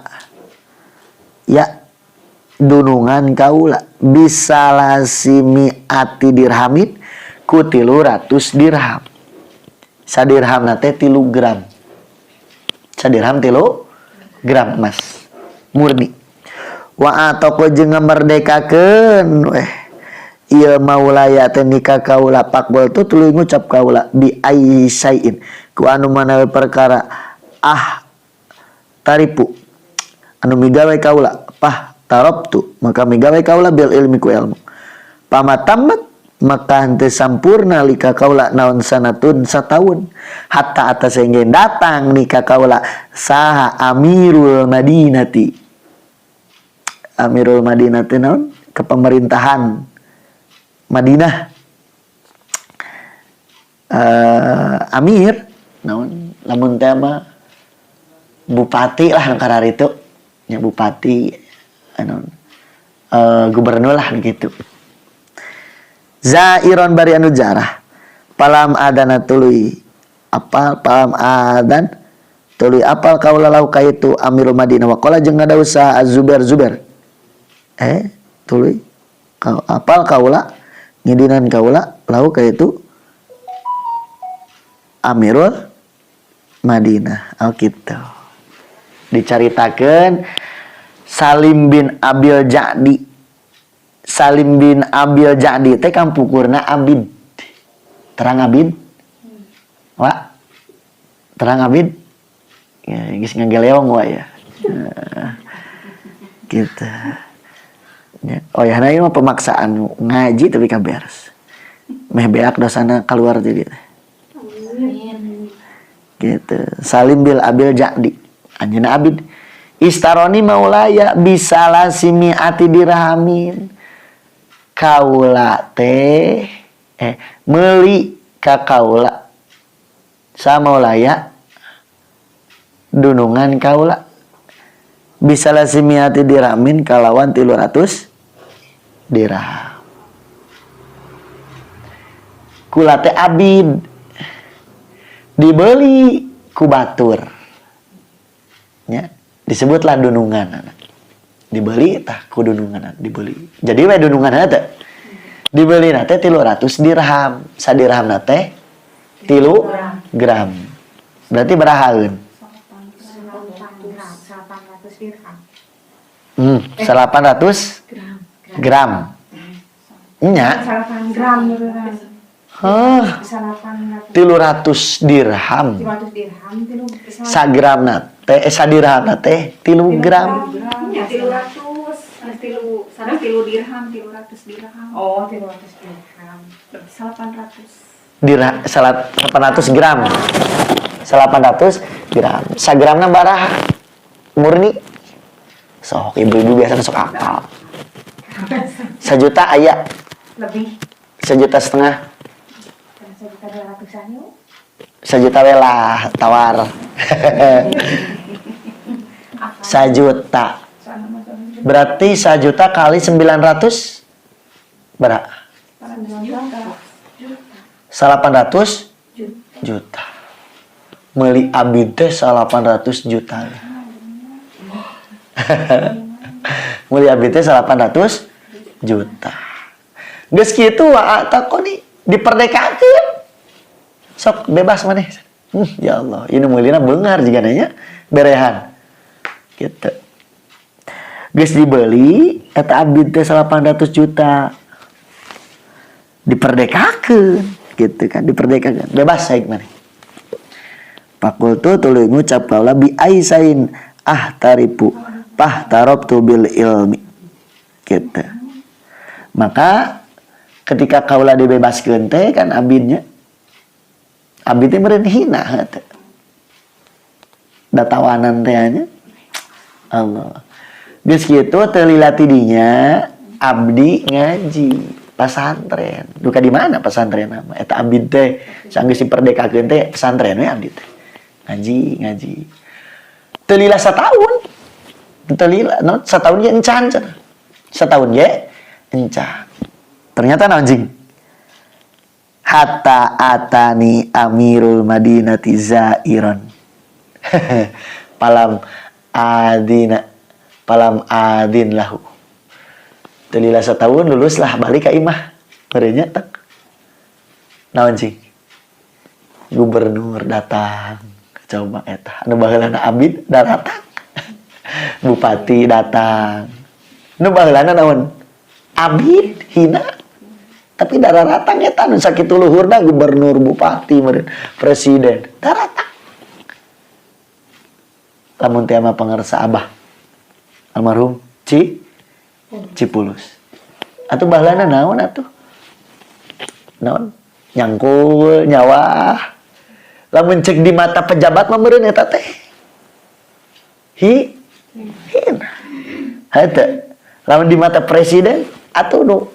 ya dunungan kaula bisalasimi ati dirhamin ku 300 dirham. Sadirhamna teh 3 gram. Sadirham 3 gram emas murni. Wa ataqo jeung ngamerdekakeun weh ieu maulaya teh nikah kaula pakbol tu tuluy ngucap kaula bi aisain ku anu manawi perkara taripu anu migawe kaula pah tarabtu maka migawe kaula bil ilmi ku ilmu pamatamat maka henteu sampurna lika kaula naon sanatun sataun hatta atas enggen datang nikah kaula saha Amirul Madinati. Amirul Madinati naon kepemerintahan Madinah. Amir naon lamun teh mah bupati lah nu kararitu nya bupati anu gubernur lah gitu. Zairon bari anu jarah palam adana tuluy apal palam adan tuluy apal kaula lau kaitu Amirul Madinah waqala jeung ngadausa Az-Zubair Zubair tuluy apal kaula ngidinan kaula lau kaitu Amirul Madinah. Oh gitu. Dicaritakeun Salim bin Abil Ja'di. Salim bin Abil Ja'di teh kampukurna Abid. Terang Abid? Wah. Terang Abid? Ya, geus ngageleong wa ya. Gitu. Ya. Oh ya, nah ini mah pemaksaan ngaji tapi kaberes. Meh beak dosana keluar jadi. Gitu. Salim bil Abil Ja'di. Anjeunna Abid. Istaroni maulaya bisalasimi ati dirhamin. Kaula teh meuli ka kaula sa maulaya dunungan kaula bisalasimi ati dirhamin kalawan 300 dirham. Kula teh abid dibeli ku batur. Ya, disebutlah dunungan anak. Dibeli tah ku dunungan dibeli. Jadi we dunungan teh dibeli na teh 300 dirham. Sadirham na teh 3 gram. Berarti barahaeun? 800 dirham. 800 gram. Nya. 8 gram. Hah. 300 dirham. 300 dirham tilu. Sagram na teh sadirham na teh 3 gram. Ya 300 tilu sana tilu dirham 300 dirham. Oh, 300 dirham. 800. Dirham 800 gram. 800 gram. Sagramna baraha murni. Sok ibu-ibu biasa sok apal. 1 juta aya? Lebih. 1,5 juta. 1.200.000-an yuk. 1 juta we lah, tawar. 1 juta. Soalnya mah soalnya Berarti 1 juta kali 900 berapa? Juta. 800 juta. Meuli abid teh 800 juta. Meuli abid teh 800 juta. Geus kitu wa takoni diperdekakeun. Sok bebas maneh. Ya Allah, ini meulina beunghar jigana nya berehan. Gitu. Geus dibeli eta abid teh 800 juta. Diperdekakeun gitu kan, diperdekakeun. Bebas saik maneh. Faqultu tuluy ngucap kaula bi ayyi syai'in ahtarifu fahtarabtu bil ilmi. Gitu. Maka ketika kaula dibebaskeun teh kan abidnya, abid teh meureun hina teh. Da tawanan teh nya. Allah. Geus kitu teu lila ti dinya abdi ngaji pesantren. Duka di mana pesantren nama? Eta abid teh sanggeus diperdekakeun teh pesantren we abdi teh. Ngaji, ngaji. Teu lila satahun. Teu lila, no, satahun ge encan cenah. Setahun ge encan. Ternyata naon jing? Hatta atani amirul madinati zairon. Falam adzina falam adzin lahu. Teu lila setahun lulus lah balik ka imah. Merenya tak. Naon cing? Gubernur datang. Coba eta anu baheulana abid datang. Bupati datang. Nu baheulana naon? Abid hina. Tapi daratang eta nu sakitu luhurna gubernur, bupati, meureun presiden. Daratang. Lamun teh mah pangersa abah almarhum Cipulus. Atuh baheulana naon atuh? Naon? Nyangkul, nyawa. Lamun cek di mata pejabat mah meureun eta teh. Hina. Henteu. Lamun di mata presiden atuh nu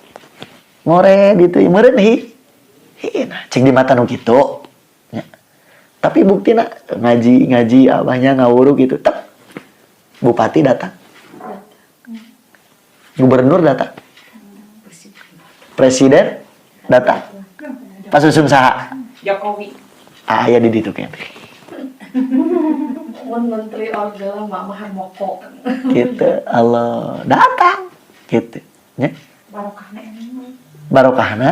ngored itu meureun hina. Cek di mata nu kitu. Nya. Tapi buktina ngaji ngaji abahnya ngawuruk gitu. Tek. Bupati datang. Gubernur datang. Presiden datang. Pas usum saha? Jokowi. Ah, aya di ditu keneh. Mun menteri orgel mah Moko. Gitu, Allah datang. Gitu. Nya. Barokahna emang. Barokahna,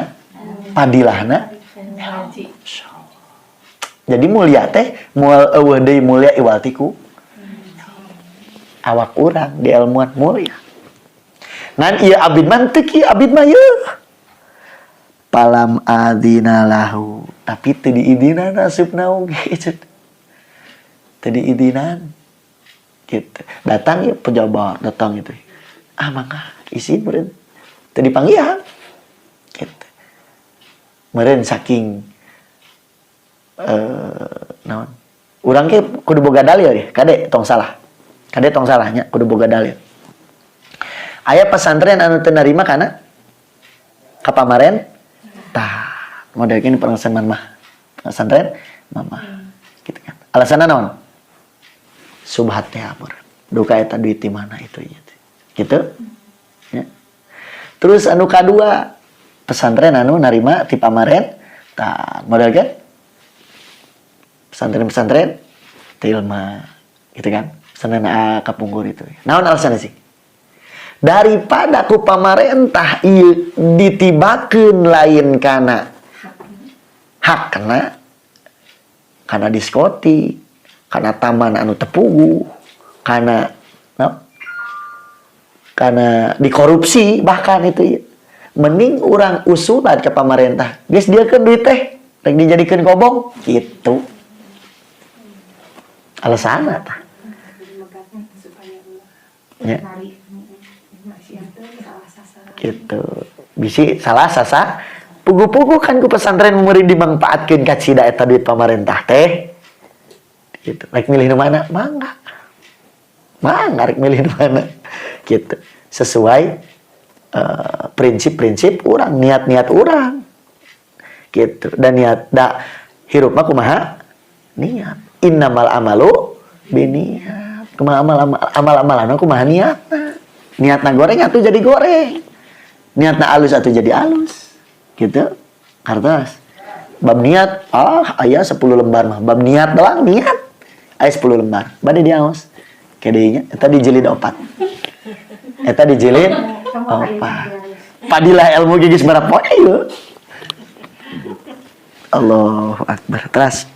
padilahna. Ngaji. Jadi mulia teh moal euweuh deui mulia iwal ti ku awak urang di ilmuan mulia. Ngan ieu abid mah teu kieu, abid mah yeuh. Falam adzina lahu. Tapi teu diidinan asupna oge cenah. Teu diidinan. Gitu. Datang ya pejabat datang itu. Ah mangga izin meureun. Teu dipanggihan. Gitu. Meureun saking naon? Urang ge kudu boga dalil ya, kade tong salah. Kade tong salahnya kudu boga dalil. Aya pesantren anu teu narima kana ka pamaren tah model gini pesantren mah. Pesantren mama. Gitu kan. Alasanna naon? Subhat teh amur. Duka eta duit di mana itu gitu. Gitu. Ya. Terus anu kadua pesantren anu narima ti pamaren tah model kan pesantren-pesantren tilma gitu kan, pesantren A kapungkur itu naon alasannya sih? Daripada ku pamarentah ieu ditibakeun lain kana hakna, kana diskotik, kana taman anu tepuguh, kana no, kana dikorupsi bahkan itu ieu. Mending urang usulan ke pamarentah geus dieukeun duit teh rek dijadikeun kobong gitu alasanna tah. Ya. Gitu bisi salah sasa pugu-pugu kan ku pesantren memberi dimanfaatkeun kacida eta duit pamarentah teh gitu. Rek milih nu mana mangga, mangga rek milih nu mana. Gitu. Sesuai prinsip-prinsip urang, niat-niat urang. Gitu. Dan niat da hirup mah kumaha? Niat. Innamal amalu biniat. Kumaha amal-amalan kumaha niatna. Niatna goreng atuh jadi goreng. Niatna alus atuh jadi alus. Gitu. Kartos. Bab niat, aya 10 lembar mah. Bab niat doang, niat. Aya 10 lembar. Bade diaos. Kedenya eta dijilid 4. Eta dijilid 4. Padilah ilmu gigis berapa poe ieu. Allahu Akbar. Terus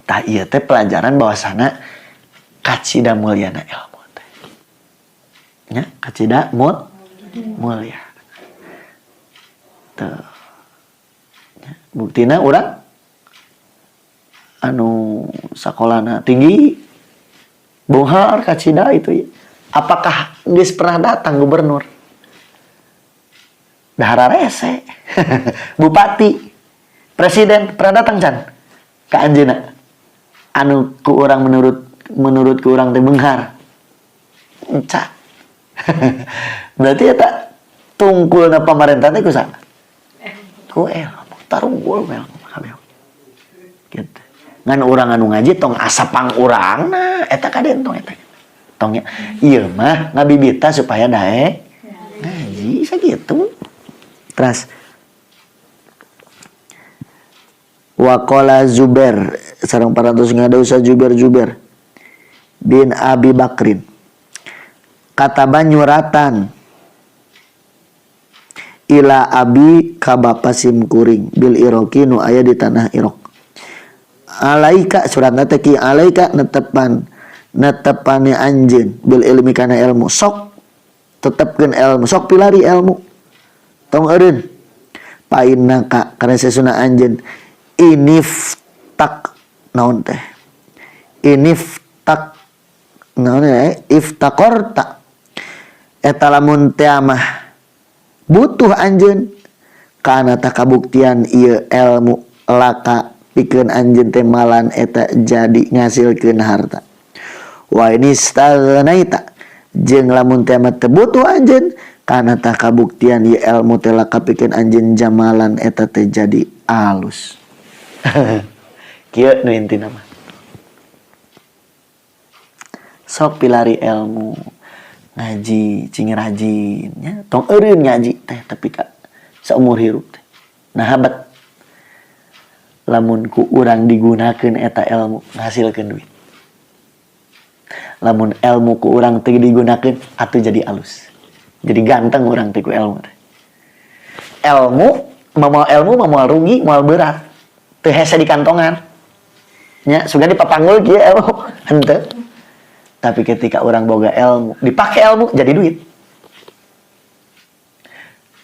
tah ieu teh pelajaran bahwasana kacida mulyana ilmu teh. Nya, kacida mulia. Tuh. Ya, buktina urang anu sakolana tinggi beunghar kacida itu ya. Apakah geus pernah datang gubernur? Dahara rese. Bupati, presiden pernah datang can ka anjeunna? Anu ku urang menurut ku urang teh beunghar. Enca. Berarti eta tungkulna pamarentah teh ku saha? Ku ilmu. Tarunggul ilmu kabeh. Gitu. Ngan urang anu ngaji tong asa pang urangna eta kaden tong eta. Tong nya ieu mah ngabibita supaya daek ngaji sakitu. Terus waqala Zubair sareng parantos ngadausa Zubair bin Abi Bakrin kataba nyuratan ila abi ka bapa simkuring bil Iraqi nu aya di tanah Iraq. Alaika suratna teh ki alaika netepane anjeun bil ilmi kana ilmu, sok tetepkeun ilmu, sok pilari ilmu, tong eureun painaka kana sesuna anjeun iniftak naon teh iniftak naon iftaqorta eta lamun teh mah butuh anjeun kana takabuktian ieu ilmu laka pikeun anjeun teh malan eta jadi ngasilkeun harta. Wa inistagnaita jeung lamun teh mah teu butuh anjeun kana takabuktian ieu ilmu teh laka pikeun anjeun jamalan eta teh jadi alus. Kieu nu intina mah. Sok pilari ilmu, ngaji cing rajin nya, tong eureun ngaji teh tapi ka saumur hirup teh. Nah habat lamun ku urang digunakeun eta ilmu ngasilkeun duit. Lamun ilmu ku urang teu digunakeun atuh jadi alus. Jadi ganteng urang teh ku ilmu teh. Ilmu mamoal ilmu mamoal rugi, moal berat. Teu hese di kantongan. Nya sugan dipapanggul kieu ilmu henteu. Tapi ketika orang boga ilmu, dipake ilmu jadi duit.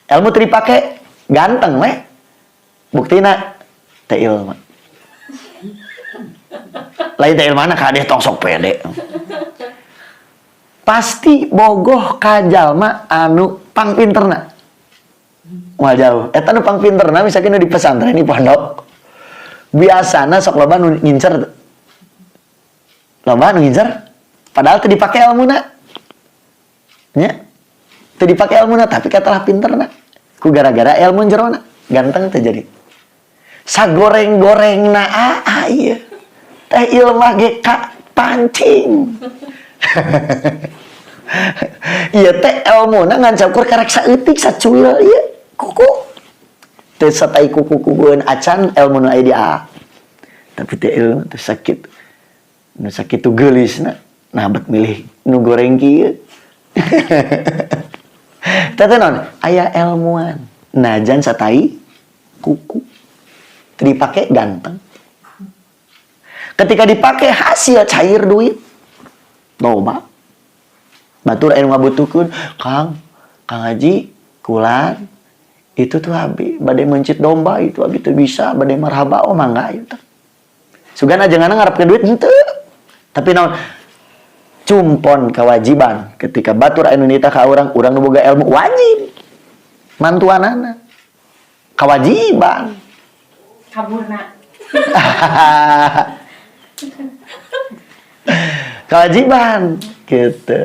Ilmu teu dipake ganteng we. Buktina teu ilmu. Lain teu ilmana kadeh tong sok pede. Pasti bogoh ka jalma anu pangpinterna. Moal jauh. Eta nu pangpinterna misalkan nu di pesantren di pondok. Biasana sok loba nu ngincer. Loba nu ngincer padahal teu dipake ilmuna. Nya. Teu dipake ilmuna tapi katalah pinterna. Ku gara-gara ilmu jerona ganteng teh jadi. Sagoreng-gorengna aa ieu. Teh ilmah ge ka pancing. Ieu teh ilmuna ngan saukur karek saeutik sacuil ieu kuku. Teu satai kuku-kukueun acan ilmu nu aya di aa. Tapi teh ilmu teh sakit. Nu sakitu geulisna. Nah bet milih nu goreng kieu. Teh teh naon? Aya ilmuan. Najan satai kuku. Teu dipake ganteng. Ketika dipake hasil cair duit. Loba. Batur anu ngabutuhkeun, Kang, Kang Haji, kulan itu tuh abi bade mencit domba itu abi teu bisa, bade marhaba oh mangga ieu teh. Sugan ajenganna ngarepkeun duit henteu. Tapi naon? Cumpon kewajiban ketika batur anu nita ka urang, urang nu boga ilmu wajib. Mantuanana. Kewajiban. Kaburna. Kewajiban gitu.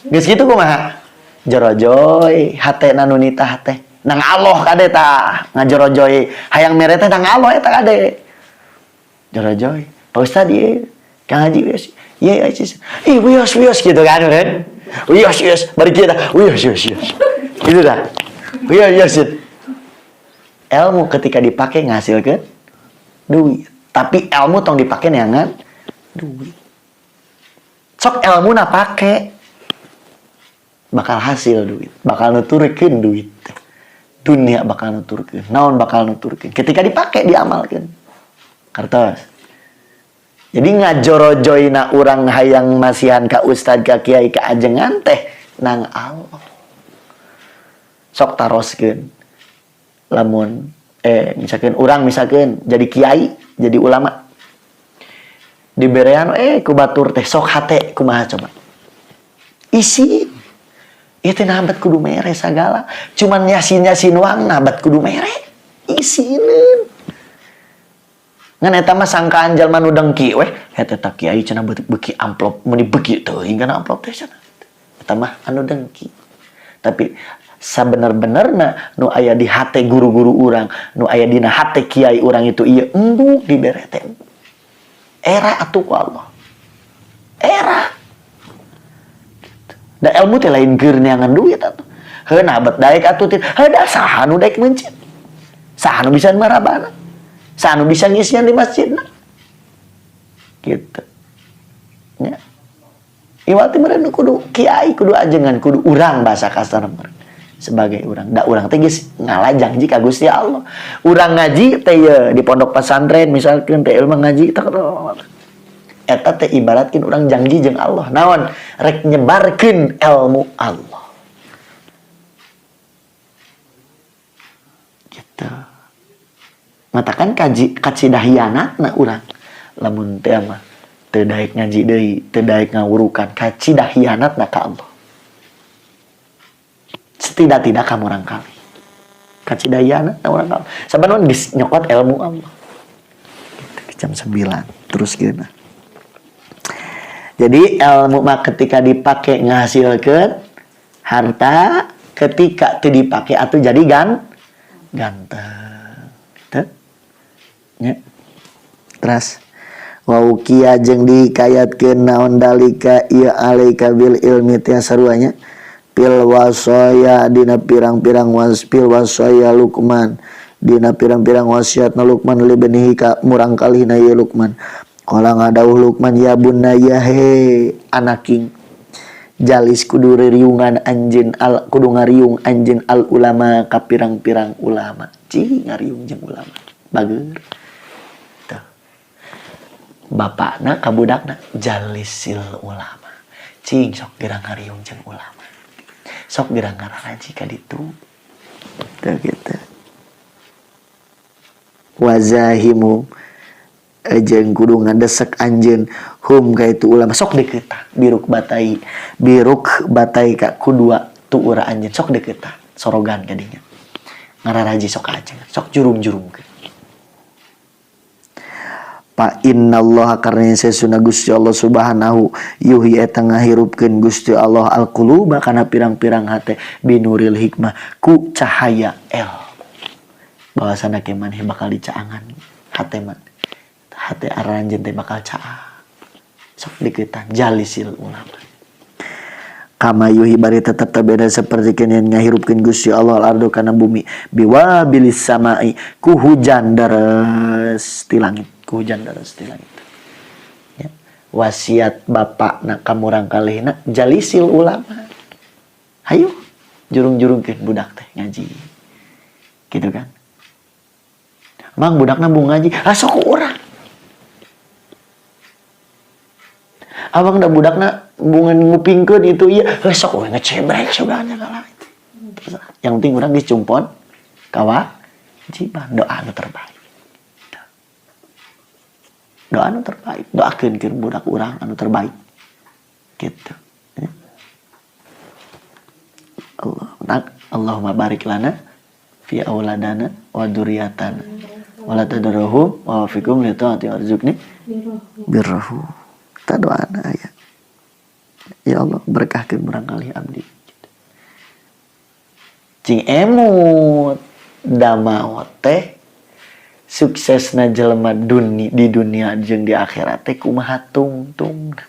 Geus kitu kumaha? Jorojoy hatena nu nitah teh. Nang Allah kade tah, ngajorojoy hayang mere teh nang Allah eta kade. Jorojoy. Pak Ustad ieu, Kang Haji wios. Ieu ieu. Ih wios wios gitu kan, kan? Wios wios bari kieu tah. Wios wios wios. Gitu dah. Wios wios. Ilmu ketika dipakai ngasilkeun duit. Tapi ilmu tong dipake neangan duit. Sok ilmu na pake bakal hasil duit, bakal nuturkeun duit. Dunia bakal nuturkeun, naon bakal nuturkeun. Ketika dipake diamalkeun. Kartos. Jadi ngajorojoyna urang hayang masihan ka ustad ka kiai ka ajengan teh nang Allah. Sok taroskeun. Lamun misalkan urang misalkan jadi kiai, jadi ulama. Diberean ku batur teh sok hate kumaha coba. Isi ieu teh nabat kudu mere sagala. Cuman yasin-yasin wang nabat kudu mere. Isineun. Ngan eta mah sangkaan jalma nu dengki weh, eta teh kiai cenah beuki amplop, meuni beuki teuing kana amplop teh cenah. Eta mah anu dengki. Tapi sabener-benerna nu aya di hate guru-guru urang, nu aya dina hate kiai urang itu ieu embung dibere teh. Era atuh ku Allah. Era. Gitu. Da ilmu teh lain keur neangan duit atuh. Heuh nabat daek atuh teh. Heuh da saha nu daek meuncit? Saha nu bisa marabana? Saha nu bisa ngisian di masjidna? Gitu. Nya. Iwati meureun kudu kiai, kudu ajengan, kudu urang bahasa kasar meureun. Sebagai urang, da urang teh geus ngalah janji ka Gusti Allah. Urang ngaji teh ye di pondok pesantren misalkan teh ilmu ngaji teh eta teh ibaratkeun urang janji jeung Allah. Naon? Rek nyebarkeun ilmu Allah. Gitu. Matakan kaji kacidah hianatna urang. Lamun teh mah teu daek ngaji deui, teu daek ngawurukan, kacidah hianatna ka Allah. Setidak-tidak kamu orang kali. Kacidayana orang kali. Saban geus nyokot ilmu Allah. Gitu, jam 9 terus gimana. Jadi ilmu mah ketika dipakai ngahasilkeun harta, ketika teu dipake atuh jadi ganteng. Gitu. Nya. Terus waukia jeung dikayatkeun naon dalika ieu alaika bil ilmi teh saruanya. Pil wasaya dina pirang-pirang was pil wasaya Luqman dina pirang-pirang wasiat na Luqman libnihi ka murang kalihna ye Luqman qala ngadauh Luqman ya bunayya he anaking jalis kudu ririungan anjeun al kudu ngariung anjeun al ulama ka pirang-pirang ulama cing ngariung jeung ulama bager tah bapakna ka budakna jalisil ulama cing sok gerang ngariung jeung ulama sok gerang ngaraji ka ditu teu kitu wazahimu jeung kudu ngadesek anjeun hum ka itu ulama sok deukeutan biruk batai ka kudua tuura anjeun sok deukeutan sorogan ka dinya ngararaji sok aja sok jurung-jurungkeun fa innallaha karna sesuna Gusti Allah Subhanahu yuhyi eta ngahirupkeun Gusti Allah alquluba kana pirang-pirang hate binuril hikmah ku cahaya ilmu bahwasana ke maneh bakal dicaangan hate man hate aranjeun teh bakal caang sok dikeutan jalisil ulama kama yuhyi bari tetep terbeda seperti keun ngahirupkeun Gusti Allah al-ardu kana bumi biwabilis samai ku hujan deres ti langit ku hujan deres ti langit. Ya. Wasiat bapak na kamurang kalihna jalisil ulama. Hayu jurung-jurungkeun budak teh ngaji. Gitu kan. Mang budakna bung ngaji, ah sok urang. Abang da budakna bungan ngupingkeun itu ieu, heuh sok we ngecebrek sugana kalah. Yang penting urang geus cumpon kawajiban doa nu terbaik. Doa anu terbaik, doakeun keur budak urang anu terbaik. Gitu. Ya. Allah, Allahumma barik lana fi auladana wa dzurriyyatana wa la tadurruhum wa wafiqhum li ta'ati warzuqni birrahu. Ta doana aya. Ya Allah, berkahkeun murangkalih abdi. Cing emut da maot teh suksesna jelema di dunia jeung di akhirat teh kumaha tungtungna.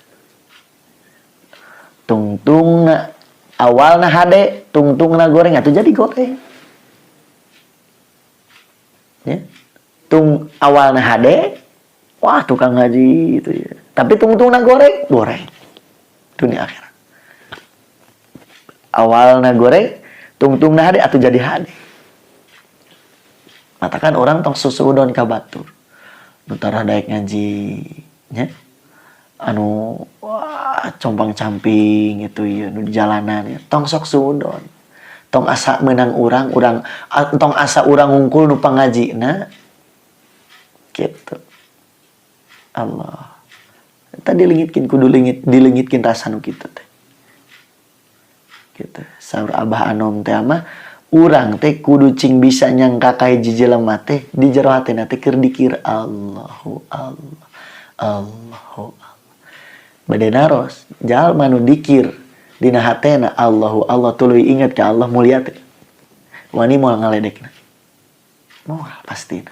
Tungtungna awalna hade, tungtungna goreng atuh jadi goreng. Ya. Tung awalna hade, wah tukang ngaji gitu ya. Tapi tungtungna goreng, goreng. Dunia akhirat. Awalna goreng, tungtungna hade atuh jadi hade. Matakan orang tong susuudon ka batur. Nu tara daek ngaji nya. Anu wah compang-camping gitu ya, nu di jalanan ya. Tong sok suudon. Tong asa menang urang, urang tong asa urang ngungkul nu pangajina. Gitu. Allah. Tadi dilengitkeun, kudu lengit, dilengitkeun rasa nu kitu teh. Gitu. Saur Abah Anom teh mah urang teh kudu cing bisa nyangka ka hiji jelema teh di jero hatena teh keur dikir Allahu Allah. Allahu Allah. Bade naros, jalma nu dikir dina hatena Allahu Allah tuluy inget ka Allah mulia teh. Wani moal ngaledekna. Moal pastina.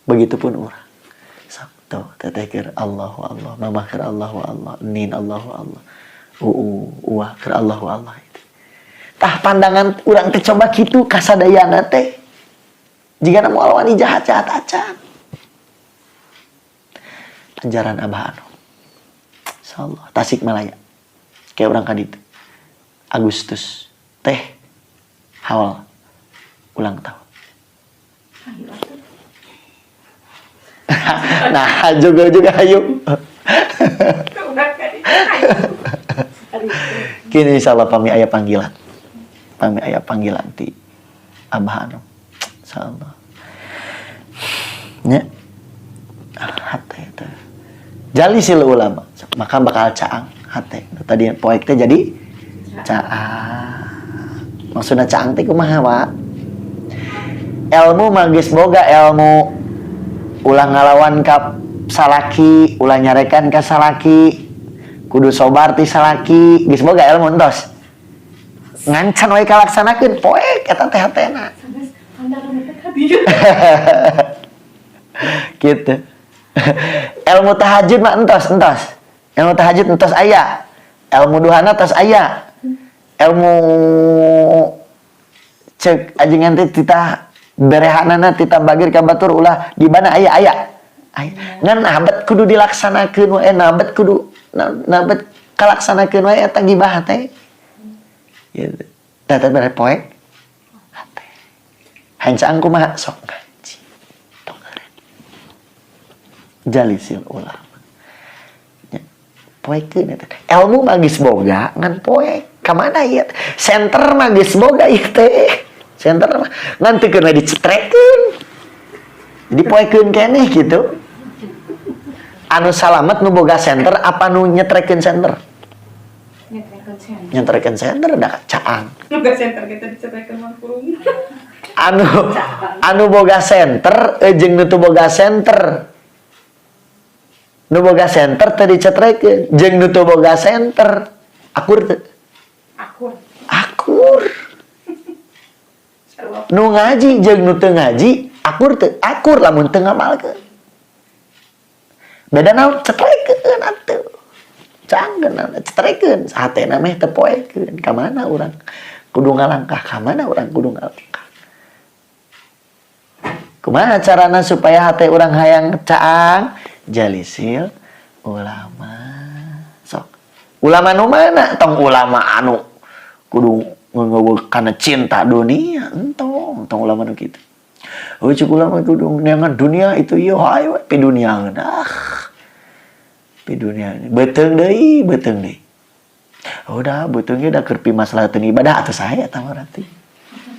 Begitupun urang. Sok tuh teteh keur Allahu Allah, mamah keur Allahu Allah, nin Allahu Allah. Uu, uah keur Allahu Allah itu. Tah pandangan urang teh coba kitu kasadayana teh. Jigana moal wani jahat-jahat acan. Ajaran Abah Anom. Insyaallah Tasikmalaya. Kayak urang ka ditu. Agustus teh haul ulang tahun. Ayo atuh. Nah, juga juga ayo. Udah kan. Kini insyaallah pami aya panggilan. Pami aya panggilan ti Abah Anom. Insyaallah. Nya. Hate teh. Jalisil ulama, maka bakal caang hate. Tadi poek teh jadi caang. Maksudnya caang teh kumaha, Pak? Ilmu mah geus boga ilmu, ulah ngalawan ka salaki, ulah nyarekan ka salaki, kudu sobar ti salaki, geus boga ilmu entos. Ngan can we kalaksanakeun, poek eta teh hatena. Sanes pandangan teh ka dieu. Gitu. Ilmu tahajud mah entos, entos. Ilmu tahajud entos aya. Ilmu duhana tos aya. Ilmu cek ajengan teh titah berehanana, titah bagir ka batur, ulah gimana, aya aya. Aya. Ngan nabet kudu dilaksanakeun wae, nabet kudu nabet kalaksanakeun wae eta gibah teh. Gitu. Tah teh bere poek hate. Hancang kumaha sok ngaji. Tong eureun. Jalisil ulama. Ya. Poekeun eta. Ilmu mah geus boga ngan poek. Ka mana ieu? Senter mah geus boga ieu teh. Senter mah ngan teu keuna dicetrekeun. Jadi poekeun keneh gitu. Anu salamet nu boga senter apa nu nyetrekeun senter? Nyetrekeun senter. Nyetrekeun senter da caang. Boga senter kita dicetrekeun mah kurung. Anu anu boga senter jeung nu teu boga senter. Nu boga senter teu dicetrekeun jeung nu teu boga senter akur teu? Akur. Akur. Sarua. Nu ngaji jeung nu teu ngaji akur teu? Akur lamun teu ngamalkeun. Beda naon? Cetrekeun atuh. Cangkeun cetrekeun hatena meh teu poekeun. Ka mana urang kudu ngalangkah? Ka mana urang kudu ngalangkah? Kumaha carana supaya hate urang hayang caang? Jalisil ulama. Sok. Ulama nu mana? Tong ulama anu kudu ngeuweuk kana cinta dunia, entong, tong ulama nu kitu. Oh, cek ulama kudu neangan dunia itu ieu hayu we pi duniaeun. Ah. Pi dunia. Beuteung deui, beuteung deui. Udah, beuteung ge da keur pi maslahateun ibadah atuh saya eta mah berarti.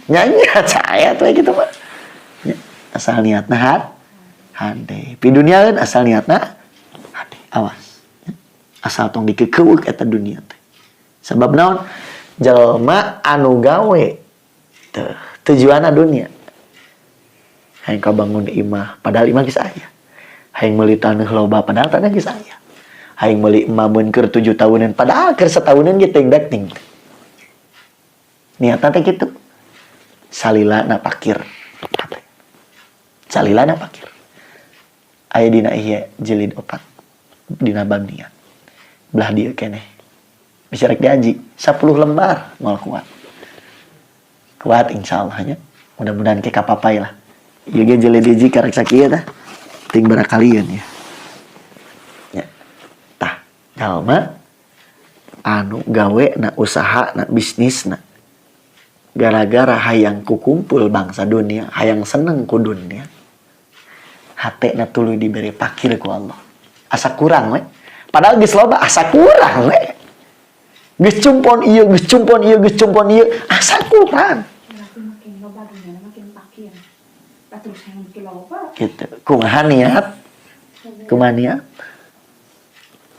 Nya nya saya tuh gitu mah. Nya, asal niatna hade. Pi duniaeun asal niatna hade. Awas. Nya. Asal tong dikekeuweuk eta dunia teh. Sebab naon? Jelema anu gawe teh tujuanna dunia. Hayang kabangun imah, padahal imah geus aya. Hayang meuli taneuh loba, padahal tanah geus aya. Hayang meuli emameun keur 7 tahunan, padahal keur satahunan ge teuing dek ting. Niatna teh kitu. Salila na pakir. Salila na pakir. Aya dina Ihya jilid 4 dina bab niat. Belah dieu keneh. Bisa rek diaji 10 lembar moal kuat. Kuat insyaallah nya. Mudah-mudahan ke kapapai lah. Ieu ge jilid hiji karek sakieu tah. Ting barakalieun ya. Ya. Tah, jalma anu gawe na usaha na bisnis na gara-gara hayang kukumpul bangsa dunia, hayang seneng ku dunia, hate na tuluy dibere pakir ku Allah. Asa kurang we. Padahal geus loba asa kurang we. Geus cumpon ieu, geus cumpon ieu, geus cumpon ieu, asa kurang. Berarti makin loba dunia makin pakir. Lah terus yang makin loba. Gitu. Kumaha niat? Kumaha niat?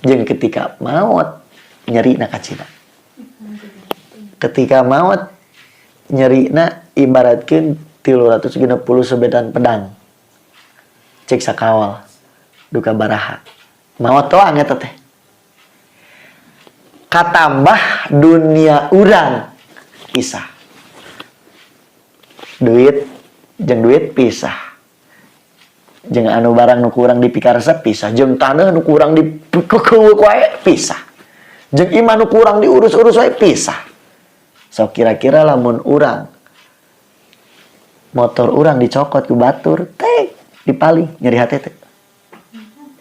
Jeung ketika maot nyeri na kacida. Ketika maot nyeri na ibaratkeun 360 sebedan pedang. Cek sakawal duka baraha. Maot toang eta teh. Katambah dunia urang pisah. Duit jeung duit pisah. Jeung anu barang nu kurang dipikaresep pisah, jeung taneuh nu kurang dikekeuweuk wae pisah. Jeung imah nu kurang diurus-urus wae pisah. So kira-kira lamun urang motor urang dicokot ku batur teh dipaling nyeri hate teh.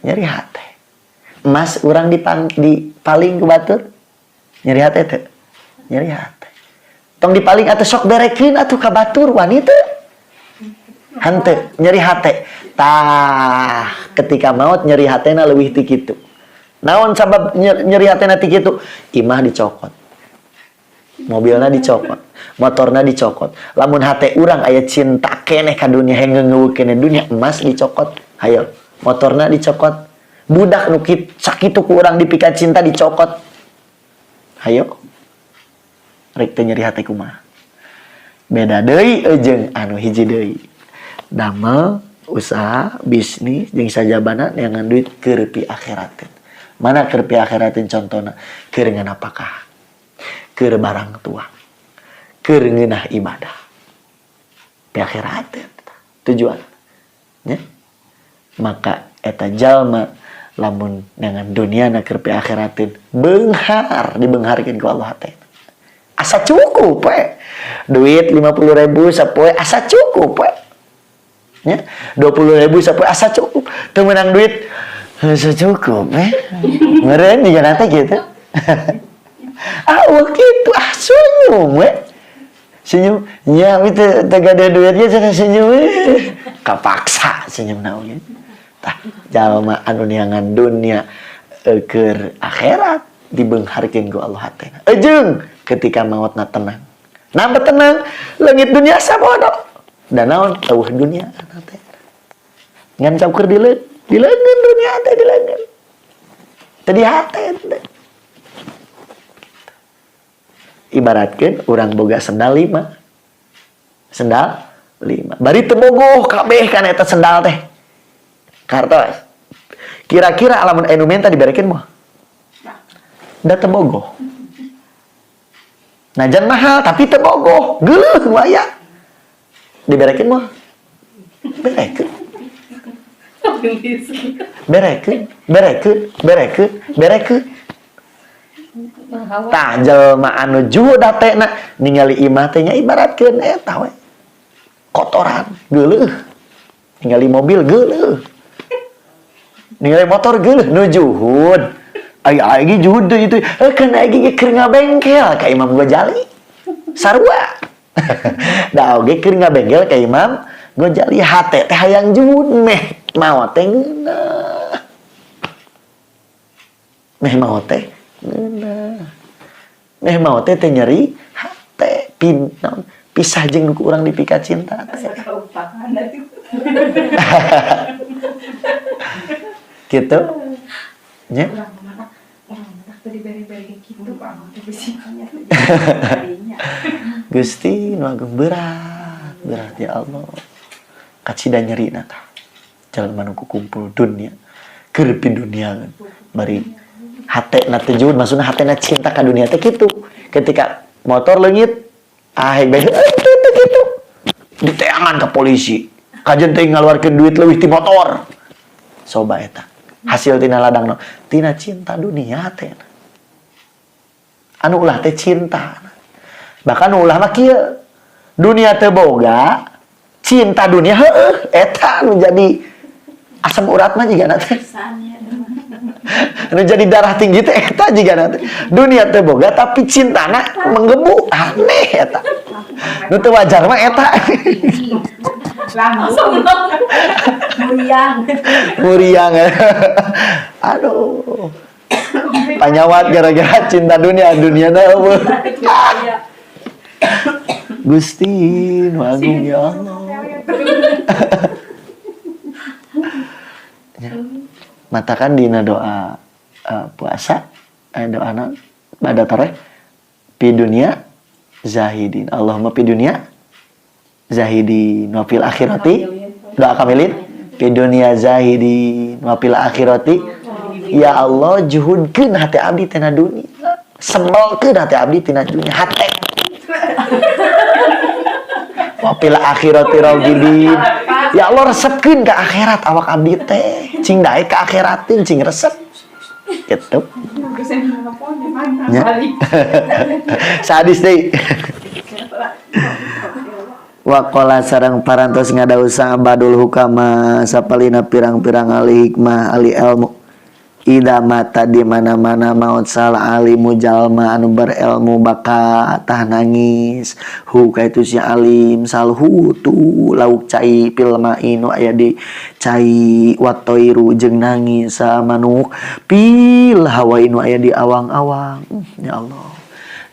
Nyeri hate. Emas urang dipaling ku batur nyeri hate teh. Nyeri hate. Tong dipaling atuh sok berekeun atuh ka batur wani teh. Henteu nyeri hate. Tah ketika maut nyeri hatena leuwih ti kitu. Naon sabab nyeri hatena ti kitu? Imah dicokot. Mobilna dicokot, motorna dicokot. Lamun hate urang aya cinta keneh ka dunia, hayang ngeungeuweuk keneh dunia, emas dicokot, hayo. Motorna dicokot. Budak nu sakitu ku urang dipika cinta dicokot. Hayo. Rek teu nyeri hate kumaha? Beda deui jeung anu hiji deui. Damel usaha bisnis jeung sajabana neangan duit keur pi akhirateun. Mana keur pi akhirateun contona? Keur nganapakah? Keur barang tuang, keur ngeunah ibadah. Pi akhirateun tujuan. Nya? Maka eta jalma lamun neangan dunia na keur pi akhirateun beunghar, dibeungharkeun ku Allah teh. Asa cukup we. Duit 50.000 sapoe asa cukup we. Nya, 20.000 sapoe asa cukup. Teu meunang duit asa cukup we. Meureun jiga nanti gitu. Ah, eueuh kitu, ah senyum we. Senyum, nya we teu gaduh duit ge cenah senyum we. Kapaksa senyumna oge. Tah, jalma anu neangan dunia keur akhirat dibeungharkeun ku Allah hatena. Ejeung ketika maotna tenang. Napa tenang? Leungit dunia sabodo. Da naon eueuh dunia teh. Ngan saukur dileungeun dunia teh dileungeun. Teu di hate teh. Ibaratkeun urang boga sendal 5. Sendal 5. Bari teu bogoh kabeh kana eta sendal teh. Kartos. Kira-kira lamun anu menta diberekeun moal? Da teu bogoh. Najan mahal tapi teu bogoh, geuleuh waya. Diberekeun moal? Berekeun. Berekeun, berekeun, berekeun, berekeun. Tah jelema anu juhud hatena ningali imah teh nya ibaratkeun eta we. Kotoran, geuleuh. Ningali mobil geuleuh. Ningali motor geuleuh nu juhud. Aya aing juhud deui itu. Kan aing ge keur ngabengkel ka Imam Ghazali. Sarua. Da oge keur ngabengkel ka Imam Ghazali hate teh hayang juhud meh maot teh ngeunah. Meh maot teh ngeunah. Meh maot teh teh nyeri hate pin naon pisah jeung nu ku urang dipika cinta teh. Gitu. Nya. Gusti nu agung berat, berat ya Allah. Kacida nyeri na tah. Jalma nu kukumpul dunia, keur pi dunia kan. Bari Hatena teh juhud, maksudna hatena cinta ka dunia teh kitu. Ketika motor leungit, ah hek bae teu teu kitu. Diteangan ke polisi. Kajen teh ngaluarkeun duit leuwih ti motor. Coba eta. Hasil tina ladang no. Tina cinta dunia teh. Anu ulah teh cinta. Bahkan ulah mah kieu. Dunia teu boga, cinta dunia heueuh eta anu jadi asam urat mah jiga teh. Anu jadi darah tinggi teh eta jiga teh. Dunia teu boga tapi cintana menggebu, aneh eta. Nu teu wajar mah eta. Langsung muriang. Muriang. Aduh. Panyawat gara-gara cinta dunia, dunia na eueuh. Gusti nu agung ya Allah. Ya. Matakan dina doa puasa, doa naon? Bada tareh pi dunia zahidin. Allahumma pi dunia zahidin wa fil akhirati, doa kamilin pi dunia zahidin wa fil akhirati. Ya Allah, juhudkeun hati abdi tina dunia, sembelkeun hati abdi tina dunia hate. Wa fil akhirati ragibin. Ya Allah, resepkeun ka akhirat awak abdi teh, cing daek ka akhiratin cing resep gitu. Ya. Sadis deui. Waqala sareng parantos ngadausa abadul hukama sapalina pirang-pirang ahli hikmah ahli ilmu. Ida mata di mana-mana maut salah alimu jalma anu berilmu baka tah nangis hu ka itu si alim salhu tu lauk cai pil mainu aya di cai watoiru jeung nangis sa manuk pil hawainu aya di awang-awang. Ya Allah,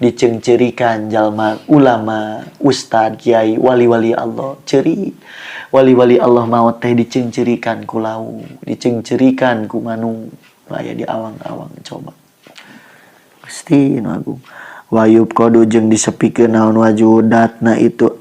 diceungceurikan jalma ulama ustad kiai wali-wali Allah ceuri wali-wali Allah maut teh diceungceurikan ku lauk diceungceurikan ku manuk aya di awang-awang. Coba Gusti nu agung wayub kodu jeung disepikeun naon wajudatna itu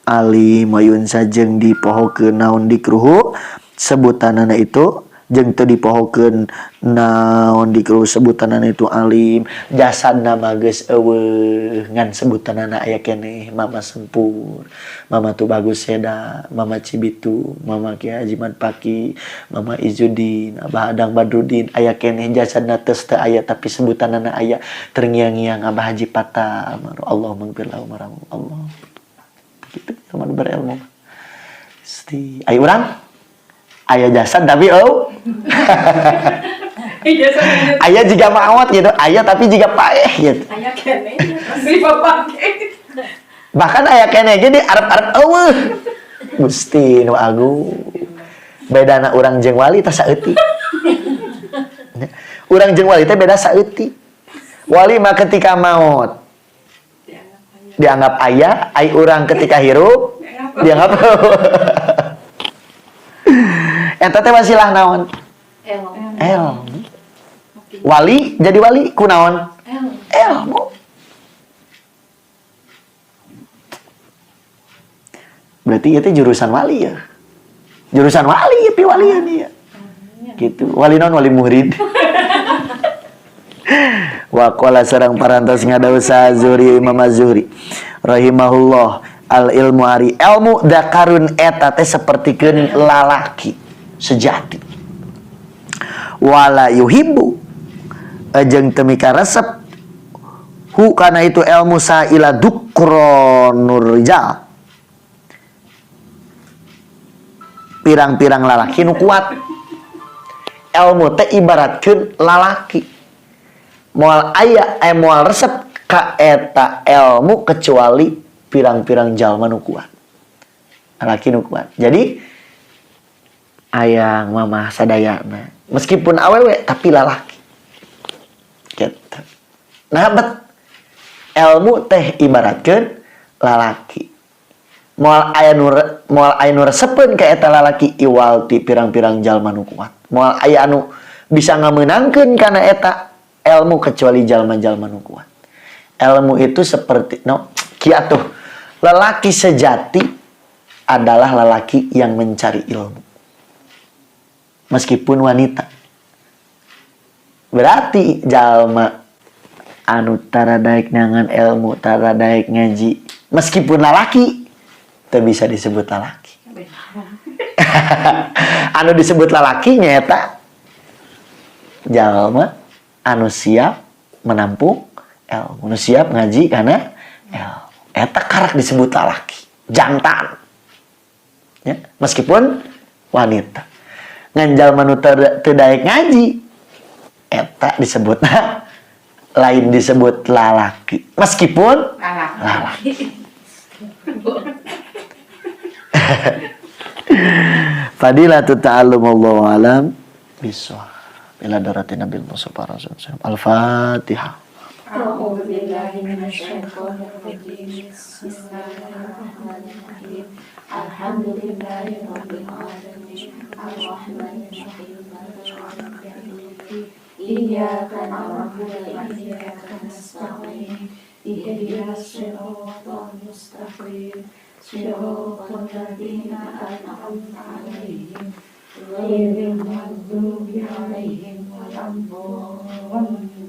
alim wayun sajeng dipohokeun naon dikruhu sebutanana itu jeung teu dipohokeun naon dikruhu sebutanana itu alim jasadna mah geus eueuh ngan sebutanana aya keneh Mama Sempur, Mama Tubagus Seda, Mama Cibitu, Mama Ki Haji Mat Paki, Mama Izudin, Abah Adang Badrudin aya keneh jasadna teu aya tapi sebutanana aya terngiang-ngiang Abah Haji Pata Allah maghfir lahu warhamhu Allah. Kitu sama berilmu. Sti ayo urang aya jasad tapi oh aya jiga maot gitu, aya tapi jiga paeh gitu. Aya keneh. Bahkan aya keneh ge di arep-arep eueuh. Gusti nu agung. Bedana urang jeung wali teh saeutik. Urang jeung wali teh beda saeutik. Wali mah ketika maot dianggap aya, ai urang ketika hirup dianggap eta teh wasilah naon? Ilmu. Wali jadi wali ku naon? Ilmu. Berarti itu jurusan wali ya. Jurusan wali ya, pi walian ya. Gitu. Wali naon wali murid. Wa qala sareng parantos ngadausa Zuhri Imam Az-Zuhri rahimahullah al ilmu ari ilmu dakarun eta teh sapertikeun lalaki sejati. Wala yuhibbu jeung teu mika resep hu kana itu ilmu saila dukronur rijal pirang-pirang lalaki nu kuat. Ilmu teh ibaratkeun lalaki moal aya moal resep ka eta ilmu kecuali pirang-pirang jalma nu kuat, lalaki nu kuat. Jadi ayang mamah sadayana meskipun awewe tapi lalaki gitu. Nah bet ilmu teh ibaratkeun lalaki moal aya nu resepeun ka eta lalaki iwal ti pirang-pirang jalma nu kuat. Moal aya anu bisa ngamenangkeun kana eta ilmu kecuali jalma-jalma nu kuat. Ilmu itu seperti no kieu tuh, lelaki sejati adalah lelaki yang mencari ilmu. Meskipun wanita. Berarti jalma anu tara daek neangan ilmu, tara daek ngaji, meskipun lalaki, teu bisa disebut lalaki. Anu disebut lalaki nyaeta jalma anu siap menampung ilmu, anu siap ngaji karena ilmu. Eta karak disebut lalaki, jantan. Ya, meskipun wanita. Ngan jalma nu teu daek ngaji, eta disebutna lain disebut lalaki. Meskipun lalaki. Fadilatu ta'allum, Allahu alam bisawab. Ila darati Nabil Mustafa Rasul. Al-Fatihah. أعوذ بالله من الشيطان الرجيم. بسم الله الرحمن الرحيم. الحمد لله رب العالمين. الرحمن الرحيم. مالك يوم الدين. إياك نعبد وإياك نستعين. اهدنا الصراط المستقيم. صراط الذين أنعمت عليهم غير المغضوب عليهم ولا الضالين.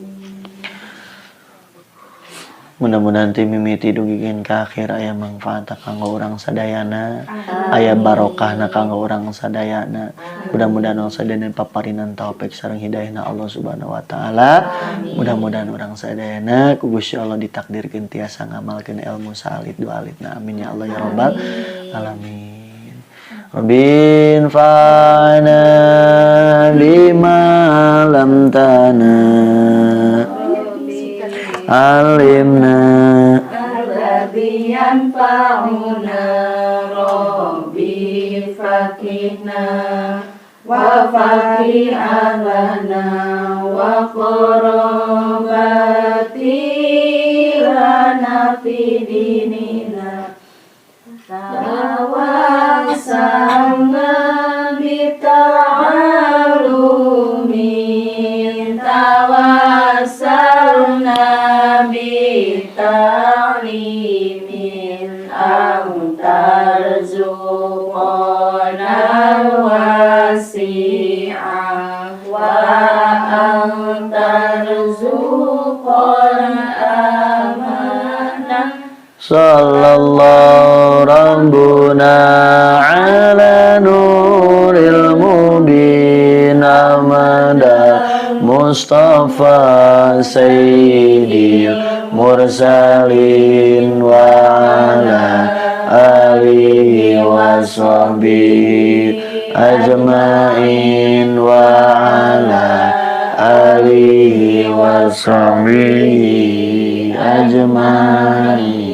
Mudah-mudahan ti mimiti dugikeun ka akhir aya manfaat kanggo urang sadayana, aya barokahna kanggo urang sadayana. Mudah-mudahan urang sadayana paparinan taufik sareng hidayahna Allah Subhanahu wa taala. Mudah-mudahan urang sadayana ku Gusti Allah ditakdirkeun tiasa ngamalkeun ilmu saalit dua alitna. Amin ya Allah ya rabbal alamin. Rabbi anfa'na bima 'allamtana, alimna الذي ينفعنا. ربي فقهنا وفقه أهلنا وقرابتي لنا في ديننا. توسلنا بتعلم، توسلنا بتعليم، أن ترزقنا الواسعة وأن ترزقنا أمانا. صلى الله ربنا على نور المبين أحمد مصطفى سيد المرسلين وعلى آله وصحبه أجمعين وعلى آله وصحبه أجمعين.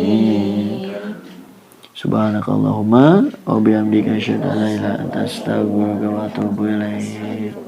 سبحانك اللهم وبحمدك أشهد أن لا إله إلا أنت أستغفرك وأتوب إليك.